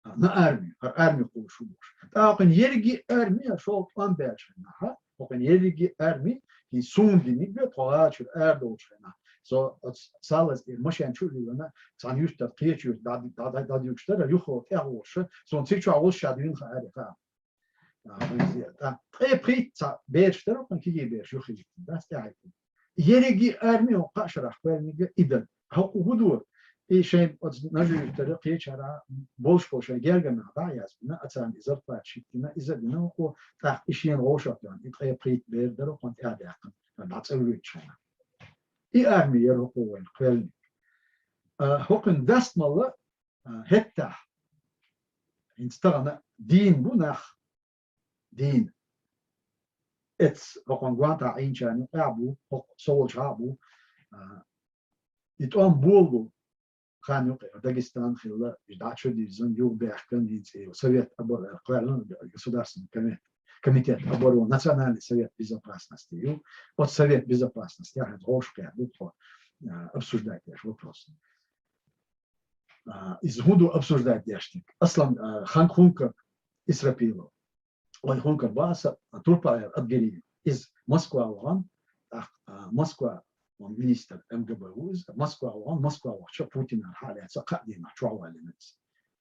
а, на армию, хӀара арми кхуллуш ву бохуш. ТӀаккха хӀокхуьнан ерриге арми, а, шолгӀа тӀом баьлча хенахь, хӀокхуьнан ерриге арми, хӀинца суна диниг бен, тхо гӀала чуьра арадолчу хенахь, со оцу Салаза тӀера машен чу а лиллина, цхьана юьртара кхечу юьрта дӀа-, дӀа-, дӀа-, дӀадуьгуш дара, юха тӀехволуш, суна цига чохь волуш ша дуьйна хаьара, хаьа. А, везде. ТӀа-, ткъе пхийтта цхьа бераш дара, кхуьнан кегий бераш юххе життина, дац тӀаьхьа. Ерриге арми хӀокху кхаа шарахь кхоьллиниг и дара. ХӀокху хӀун дора? И шайн оцу нажуьйтара кхечара болуш болу шайн гергамехь дӀа а яздина, а царна и зарплата шийтина, иза а дина хӀокхо, тӀаккха и шена вовшахтоьхна, и ткъе пхийтта бер дара хӀокхунна тӀаьхьадаьккхина, дӀа цӀа вуьйцучу хенахь. И арми яра хӀокхо вайна кхоьллинарг. А, хӀокхуьнан дастамалла, а, хӀеттахь, хӀинца тахана дийна бу нах, дийна. Эцу хӀокхунна гонахь Ӏийначарна юкъахь бу, хӀокху со волчохь а бу. А, и тӀом болу хан юкъа Дагестан хилла, и дӀа чу дирзина, юха баьхкина, хӀинца и Совет обороны, кхоьллина Государственный комитет, комитет обороны, Национальный совет безопасности ю. Оцу Совет безопасности, я хӀинца гӀовшах кхетта ду тхо, а, обсуждать деш вопрос. А, иза хӀун ду обсуждать деш дерг? Аслан, а, Хан-, Хункар Исрапилов. Вайн Хункар бу аса, а, турпал яра Адгириев. Иза Москва вахана, тӀаккха, а, Москва, вайн министр МГБ ву иза, Москва вахана, Москва вахча Путинна хьалаьцна кхаа дийнахь чохь валлина иза.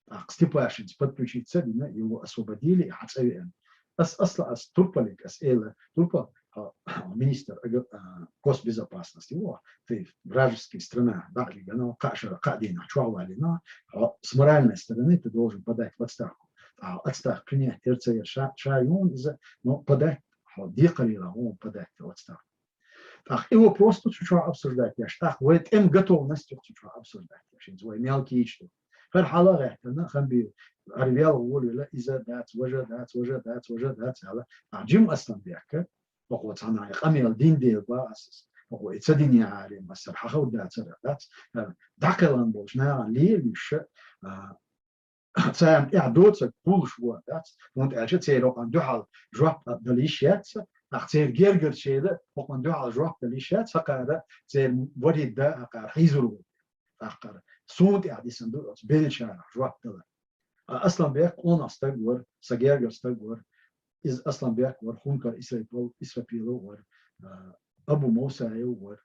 ТӀаккха Степашинца подключиться дина, его освободили, и хьан цӀа веана. Ас, асла ас турпалиг, ас эла, турпал, а, министр, а, а, госбезопасности, его, ты вражеский страна, да, или, ну, кхаа шара, кхаа дийнахь чохь валлина, а, с моральной стороны ты должен подать в отставку. А, отставка принять, терца ша, ша юн иза, но подать, хьо декхарийла, он подать в отставку. ТӀаккха и вопрос ду цу чохь обсуждать деш, тӀаккха вай тӀем готовность ю цу чохь обсуждать деш, хӀинца вай мелкийчу ду. ХӀара хьала а гӀаьттина, Хамбиев, хӀара велха волавелла, иза дац, важа дац, важа дац, важа дац аьлла. ТӀаккха Джим Асланбека, хӀокхо цхьана и къамел дина дела бах ас иза. ХӀокхо и ца динехьара, массара хьахур дацара, дац, дӀакхелхина болчу нахана лелийша, а, царна тӀехь доцург кхуллуш ву, дац, хӀунда аьлча церан хӀокхунна дуьхьал жоп дала йиш яц, тӀаккха церан гергарчеран хӀокхунна дуьхьал жоп дала йиш яц, хӀокхара церан варид да, хӀокхара хьийзур ву. ТӀаккха суна тӀехь дисина ду оцу беллачарах жоп дала. А Асланбек къонах стаг вара, сан гергара стаг вара. Иза Асланбек вара, Хункар Исрапил-, Исрапилов вара, а, Абу Мусаев вара.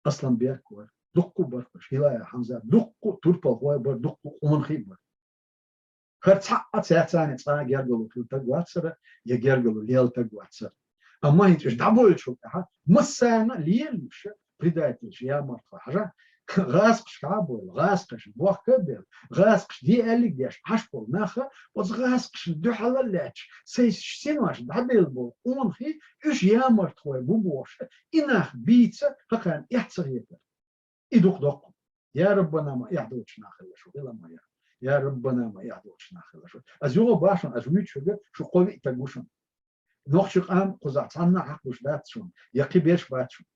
Асланбек вара, дуккха а бара, Хилая Хьамзат, дуккха а турпалхой бара, дуккха а къонахий бара. ХӀара цхьаъ а цаьрца цхьана а гергарло хилла стаг вацара, я гергарло лелла стаг вацара. Амма хӀинца уьш дӀабойлучул тӀаьхьа массарна а лелош предательш, ямартхой. Хьажа, гӀазкхашка а бовла, гӀазкхашна бохка а белла, гӀазкхаша де аьлларг деш Ӏаш болу нах а, оцу гӀазкхашна дуьхьал а лаьтташ, сайх синош дӀабелла болу къонахий, уьш ямартхой бу бохуш, и нах бийца хӀокхарна эхь ца хетара. И дукха доккху. Я Раббана, ма эхь долчу нах хилла шу, хила ма я. Я Раббана, ма эхь долчу нах хилла шу. Ас юха башун, ас вуьйцу шуьга, шу кхо-виъ стаг ву шуна. Нохчийн къам кхузахь цхьанна а хьакхуш дац шуна, я кхин берш бац шуна.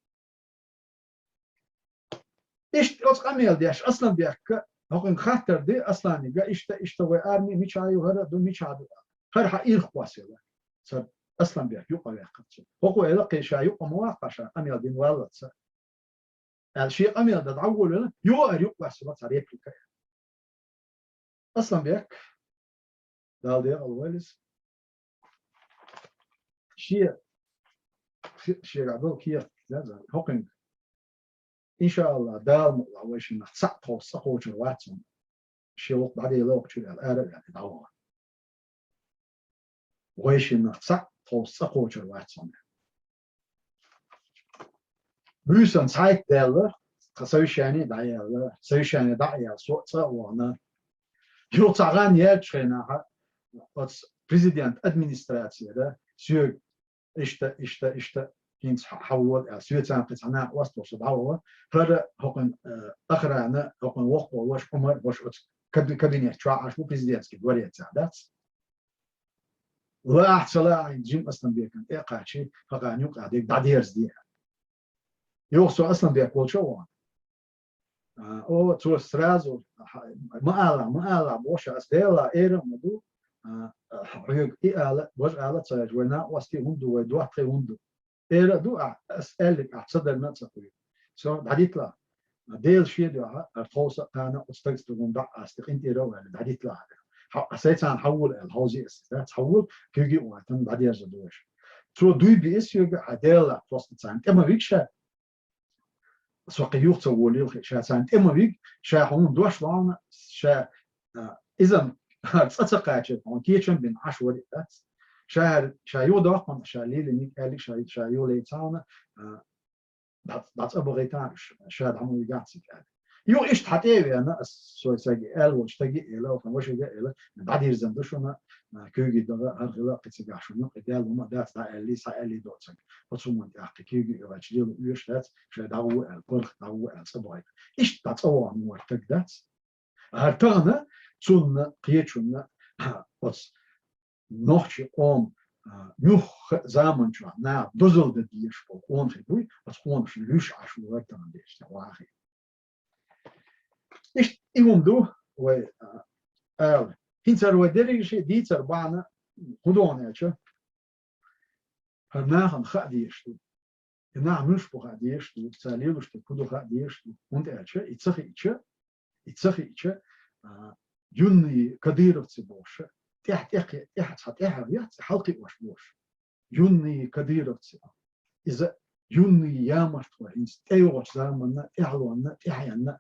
Иштта оцу къамел деш Асланбекка, хӀокхуьнга хаттар де Асланига, иштта, иштта вай арми мичахь ю, хӀара а ду, мичахь ду. ХӀара хьан ирх кхоссийла. Ца Асланбек юкъа ваьккхира цо. ХӀокхо элла кхин ша юкъа ма ваккха, ша къамел дина валлалца. Аьлла, шен къамел дан дӀаволавелла, юха ара юкъа ваьссина цхьа реплика. Асланбек, Дала декъала войла иза. Шен, шегахь долу кехат, хӀокхуьнга. Иншаалла, Дала мукъалахь вайшиннах цхьаъ тховса цӀа кхочур вац хьуна. Шен вокху дӀаделла вокху чуьра аьлла, ара а ваьлла, дӀавахана. Вайшиннах цхьаъ тховса цӀа кхочур вац хьуна. Буьйсан цхьайтта даьлла, тхан совещание дӀаяьлла, совещание дӀа а яьлла, со а цӀа а вахана. Юха цхьа гӀан яьллачу хенахь, оцу президент администрацияра соьга иштта, иштта, иштта, хӀинца хьа-, хьавола аьлла, соьцарна кхин цхьа накъост волуш дӀавахана, хӀара хӀокхуьнан, э, охрана, хӀокхуьнан воккхаволу ваша Ӏумар, ваша оцу каби-, кабинет чохь Ӏаш ву президентский дворецехь, дац? Лаахь ца лаахь, Джим Асланбекана тӀе а кхачий, хӀокхарна юкъахь дерг дӀадерзаде. Юха со Асланбек волчу а вахана. А, о, цо сразу, ха-, ма ала, ма ала, бохуш, ас Делан эр а ма ду, а, хьоьга и ала, важа ала ца аьлча, вай накъостий хӀунда ду, вай доттагӀий хӀунда ду? Эр а ду, ахь, ас аьлларг ахь ца дарна а ца хуьлу. Со дӀадитла. Дела шен дуьхьа, ара тховса а кхана, оцу стагца стагана дӀа а асти, къинтӀера а ваьлла, дӀадитла. Хьо-, сайцарна хьавола аьлла, хьовзий ас, дац, хьавола, куьйгий а вайтан, дӀадерза ду аша. Цо дуй биъис соьга, хьан Дела, просто царна тӀе ма вига ша, со кхин юха ца волийла хи, ша царна тӀе ма вига, ша хьуна дош лохьуна, ша, а, иза хӀара цӀа ца кхачийта, хьуна кечам бина Ӏаш вари а дац. Ша хӀара, ша юха доккхуна, ша лелийниг аьллиг, ша, ша юха лецахьуна, а, дӀа-, дӀа цӀа бахийтахьа, ша дӀа ма вигахь цига аьлла. Юха иштта хьа тӀе а веана, ас сой саги аьлла волчу стаги а элла, охан вашига а элла, дӀадирзина ду шуна, а, куьйги дагӀа, хӀара хила, кхин цигахь шуна юкъа и даьлла ма дац, дӀа аьлли, схьа аьлли доцург. Оцу хӀуманна тӀехь кхин куьйги а ваьлча, лела оьшуш дац, ша дӀагӀо аьлла, паргӀат дӀагӀо аьлла, цӀа бохуьйту. Иштта дӀа цӀа вахана вара стаг дац. ХӀара тахана цунна, кхечунна, оцу нохчийн къоман, а, муьлхха а заманчохь наха дозалла дан дезаш болу къонахий буй, оцу къонахашна луьйш Ӏаш ву вара тахана дезаш тӀе вахий. Иштта и хӀума ду вай, а, ала. ХӀинца хӀара вай дерригаш а дийцар бахьана хӀун ду аьлча, хӀара нахана хаа дезаш ду. И нах муьлш бу хаа дезаш ду, цара лелош дерг хӀун ду хаа дезаш ду. ХӀунда аьлча, и ца хиъча, и ца хиъча, а, юнный кадыровцы бохуш, тӀаьхьа, тӀаьхьа, тӀаьхьа, цхьа тӀаьхьа яц, хьалакхиош бохуш. Юнный кадыровцы. Иза юнный ямартхой, хӀинца тӀейогӀучу заманна, тӀаьхьалонна, тӀаьхьенна,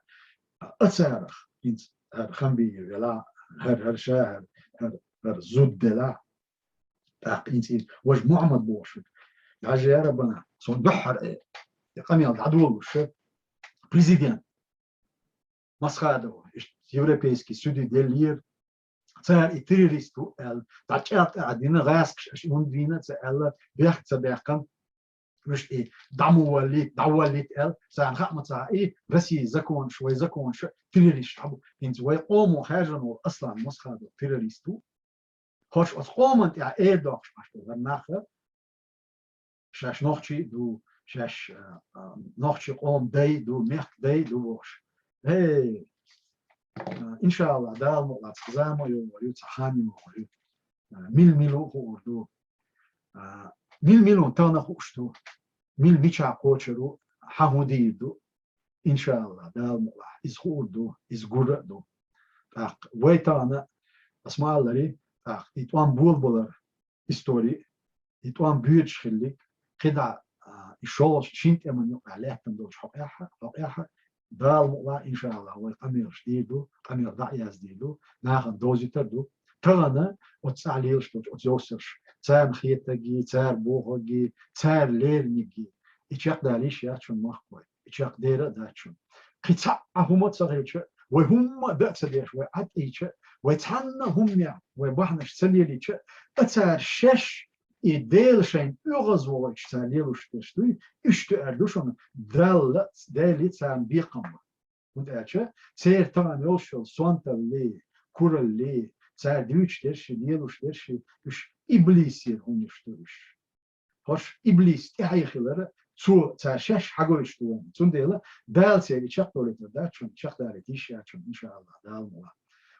а, царах, хӀинца хӀара Хамбиев велахь, хӀара, хӀара ша, хӀара, хӀара, хӀара зуда делахь. ТӀаккха хӀинца и важа Мухьаммад бохуш ву. Даже яра бана, сон дуьххьара, э, и къамел дӀадолуш, президент Масхадов, иштта европейский судьи деллера, цара и террорист ву аьлла, дӀа чӀагӀ тӀе а дина, гӀаскаш аша хӀунда вийна а ца аьлла, бехк ца баьккхина, уьш и дӀа ма валлийта, дӀаваллийта аьлла, царна хаа ма ца хаьа, и Россия законаш, вай законаш террорист хьабу. ХӀинца вай къомо хаьржина волу Аслан Масхадов террорист ву. ХӀорш оцу къоман тӀехь эр доккхуш Ӏаш ду хӀара нах, шаьш нохчий а ду, шаьш, а, а, нохчийн къоман дай а ду, мехкан дай а ду бохуш. Э, а, иншалла, Дала мукъалахь цхьа зама а йогӀур ю, цхьа хан а йогӀур ю. А, мила мила ву хуур ду. А, мила мила ву тахана хууш ду. Мила мичахь кхочур ву, хьан хӀун дийр ду. Иншалла, Дала мукъалахь, иза хуур ду, иза гур а ду. ТӀаккха вай тахана, ас ма-аллара, тӀаккха и тӀом болабалар истори, и тӀом боьдуш хилларг, кхидӀа, а, и шолгӀачу шина тӀеман юкъахь лаьттина долчу хьокъехь, хьокъехь, Дала мукъалахь, иншалла, вай къамелаш дийр ду, къамел дӀа а яздийр ду, нахана довзуьйтур ду. Тахана оцу цӀахь лелаш долчу оцу йовсарш, царна хетарг а, цара бохург а, цара леринарг а, и чекхдала йиш яц шуна, махкахой. И чекхдер а дац шуна. Кхин цхьа а хӀума а ца хилча, вай хӀумма а дан а ца деш, вай Ӏад ийча, вай цхьанна а хӀуманехь вай бахьанаш ца лелийча, а цара шаьш и Дела шайна оьгӀазвахийтуш цара лелош дерш дуй, уьш тоьар ду шуна, Далла, Дела царна бекхам бан. ХӀунда аьлча церан тахана йолуш йолу сонталлий, кураллий, цара дуьйцуш дерший, лелош дерший, уьш иблисера хӀуманаш ду уьш. ХӀорш иблис тӀаьхье хилар, цо цара шаьш хьагойтуш ду вайна. Цундела Дала церан и чекхдолуьйтур дац шуна, чекхдалийта йиш яц шуна, иншалла, Дала мукъалахь.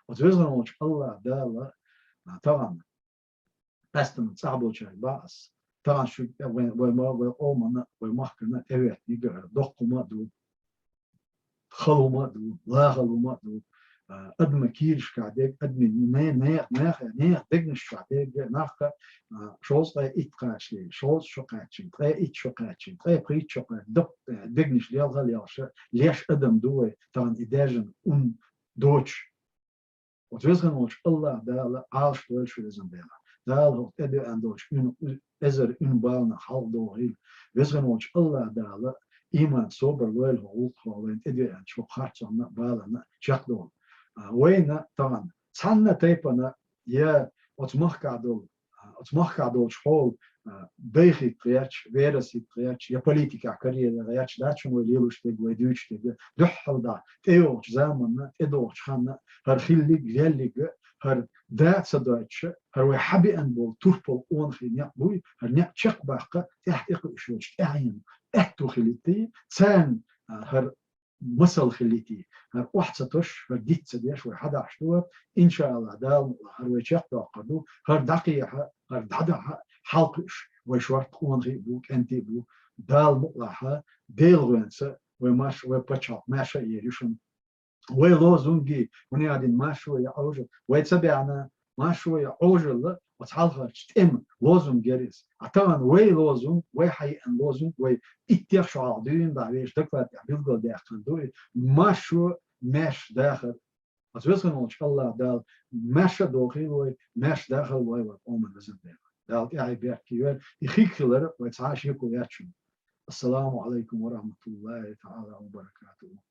Оцу везан волчу Аллах Дала, а, тахана, къаьсттина цӀахь болчаьрга боху ас, тахана шу вай, вай ма-, вай къоманна, вай махкана тӀеветтинарг а хӀара доккха хӀума а ду, хала хӀума а ду, лан хала хӀума а ду. А, адаман кийрашкахь дерг, адаман не-, нехан, нехан, нехан дегнаш чохь дерг а, нах а, а, шовзткъе итт кхачале, шовзткъа шо кхаьччина, ткъе итт шо кхаьччина, ткъе пхийтта шо кхаьччина, дап-, дегнаш лелха лелхаш, леш адам ду вай, тахана и даьржина ун доцуш. Оцу везан волчу Аллах Дала Ӏалашдойла шу, везан Дела. Дала хӀокху тӀедоьӀна долчу уьн-, эзар уьн баланах хьалхадохийла. Везан волчу Аллах Дала иман, собар лойла хӀокху гӀуллакхо вайна тӀедоьӀначу хӀокху харцонна а, баланна а чекхдолу. А, вайна тахана цхьанна тайпана я оцу махкахь долу, а, оцу махкахь долчу хьолан, а, дайхӀитта гӀерташ, верасхӀитта гӀерташ, я политикехь карьера гӀерташ дац шуна вай лелош дерг, вай дуьйцуш дерг, дуьххьал дӀа тӀейогӀучу заманна, тӀедогӀучу ханна, хӀара хиллиг, леллиг, хӀара да а ца дойтуш, хӀара вай хьабеана болу турпал къонахий некъ буй, хӀара некъ чекхбаккха, тӀаьхьа тӀекхуьуш йолчу тӀаьхьенан аьтту хилийта, царна, а, хӀара масал хилийта, хӀара охьа ца тосуш, хӀара диц ца деш вай хьадахьаш ду, иншаАллахӀ, Дала мукъалахь, хӀара вай чекхдоккхур ду, хӀара дӀакхехьа, хӀара дӀадахьа, хьалакхуьуш вай шорта къонахий а бу, кӀентий а бу, Дала мукъалахь, Делан гӀоьнца вай марш-, вай пачхьалкх маьрша а ер ю шуна. Вай лозунги, хӀунда аьлла маршо я Ӏожалла, вай ца баьхна, маршо я Ӏожалла, оцу хьалхарчу тӀеман лозунг яра иза. А тахана вай лозунг, вай хьаеана лозунг, вай иттех шо хьалха дуьйна бахьа вешан докладехь билгалдаьккхина ду и, маршо, маьрша дахар. Оцу везан волчу АллахӀ Дала маьрша а дохийла вай, маьрша дахалла вай, вай къоман везан Дела. Дала тӀаьхье беркате йойла, и хиг хилар вай цхьа а шеко яц шуна. Ассаламу Ӏалайкум ва рахьматуллахӀи таӀала ва баракатухӀу.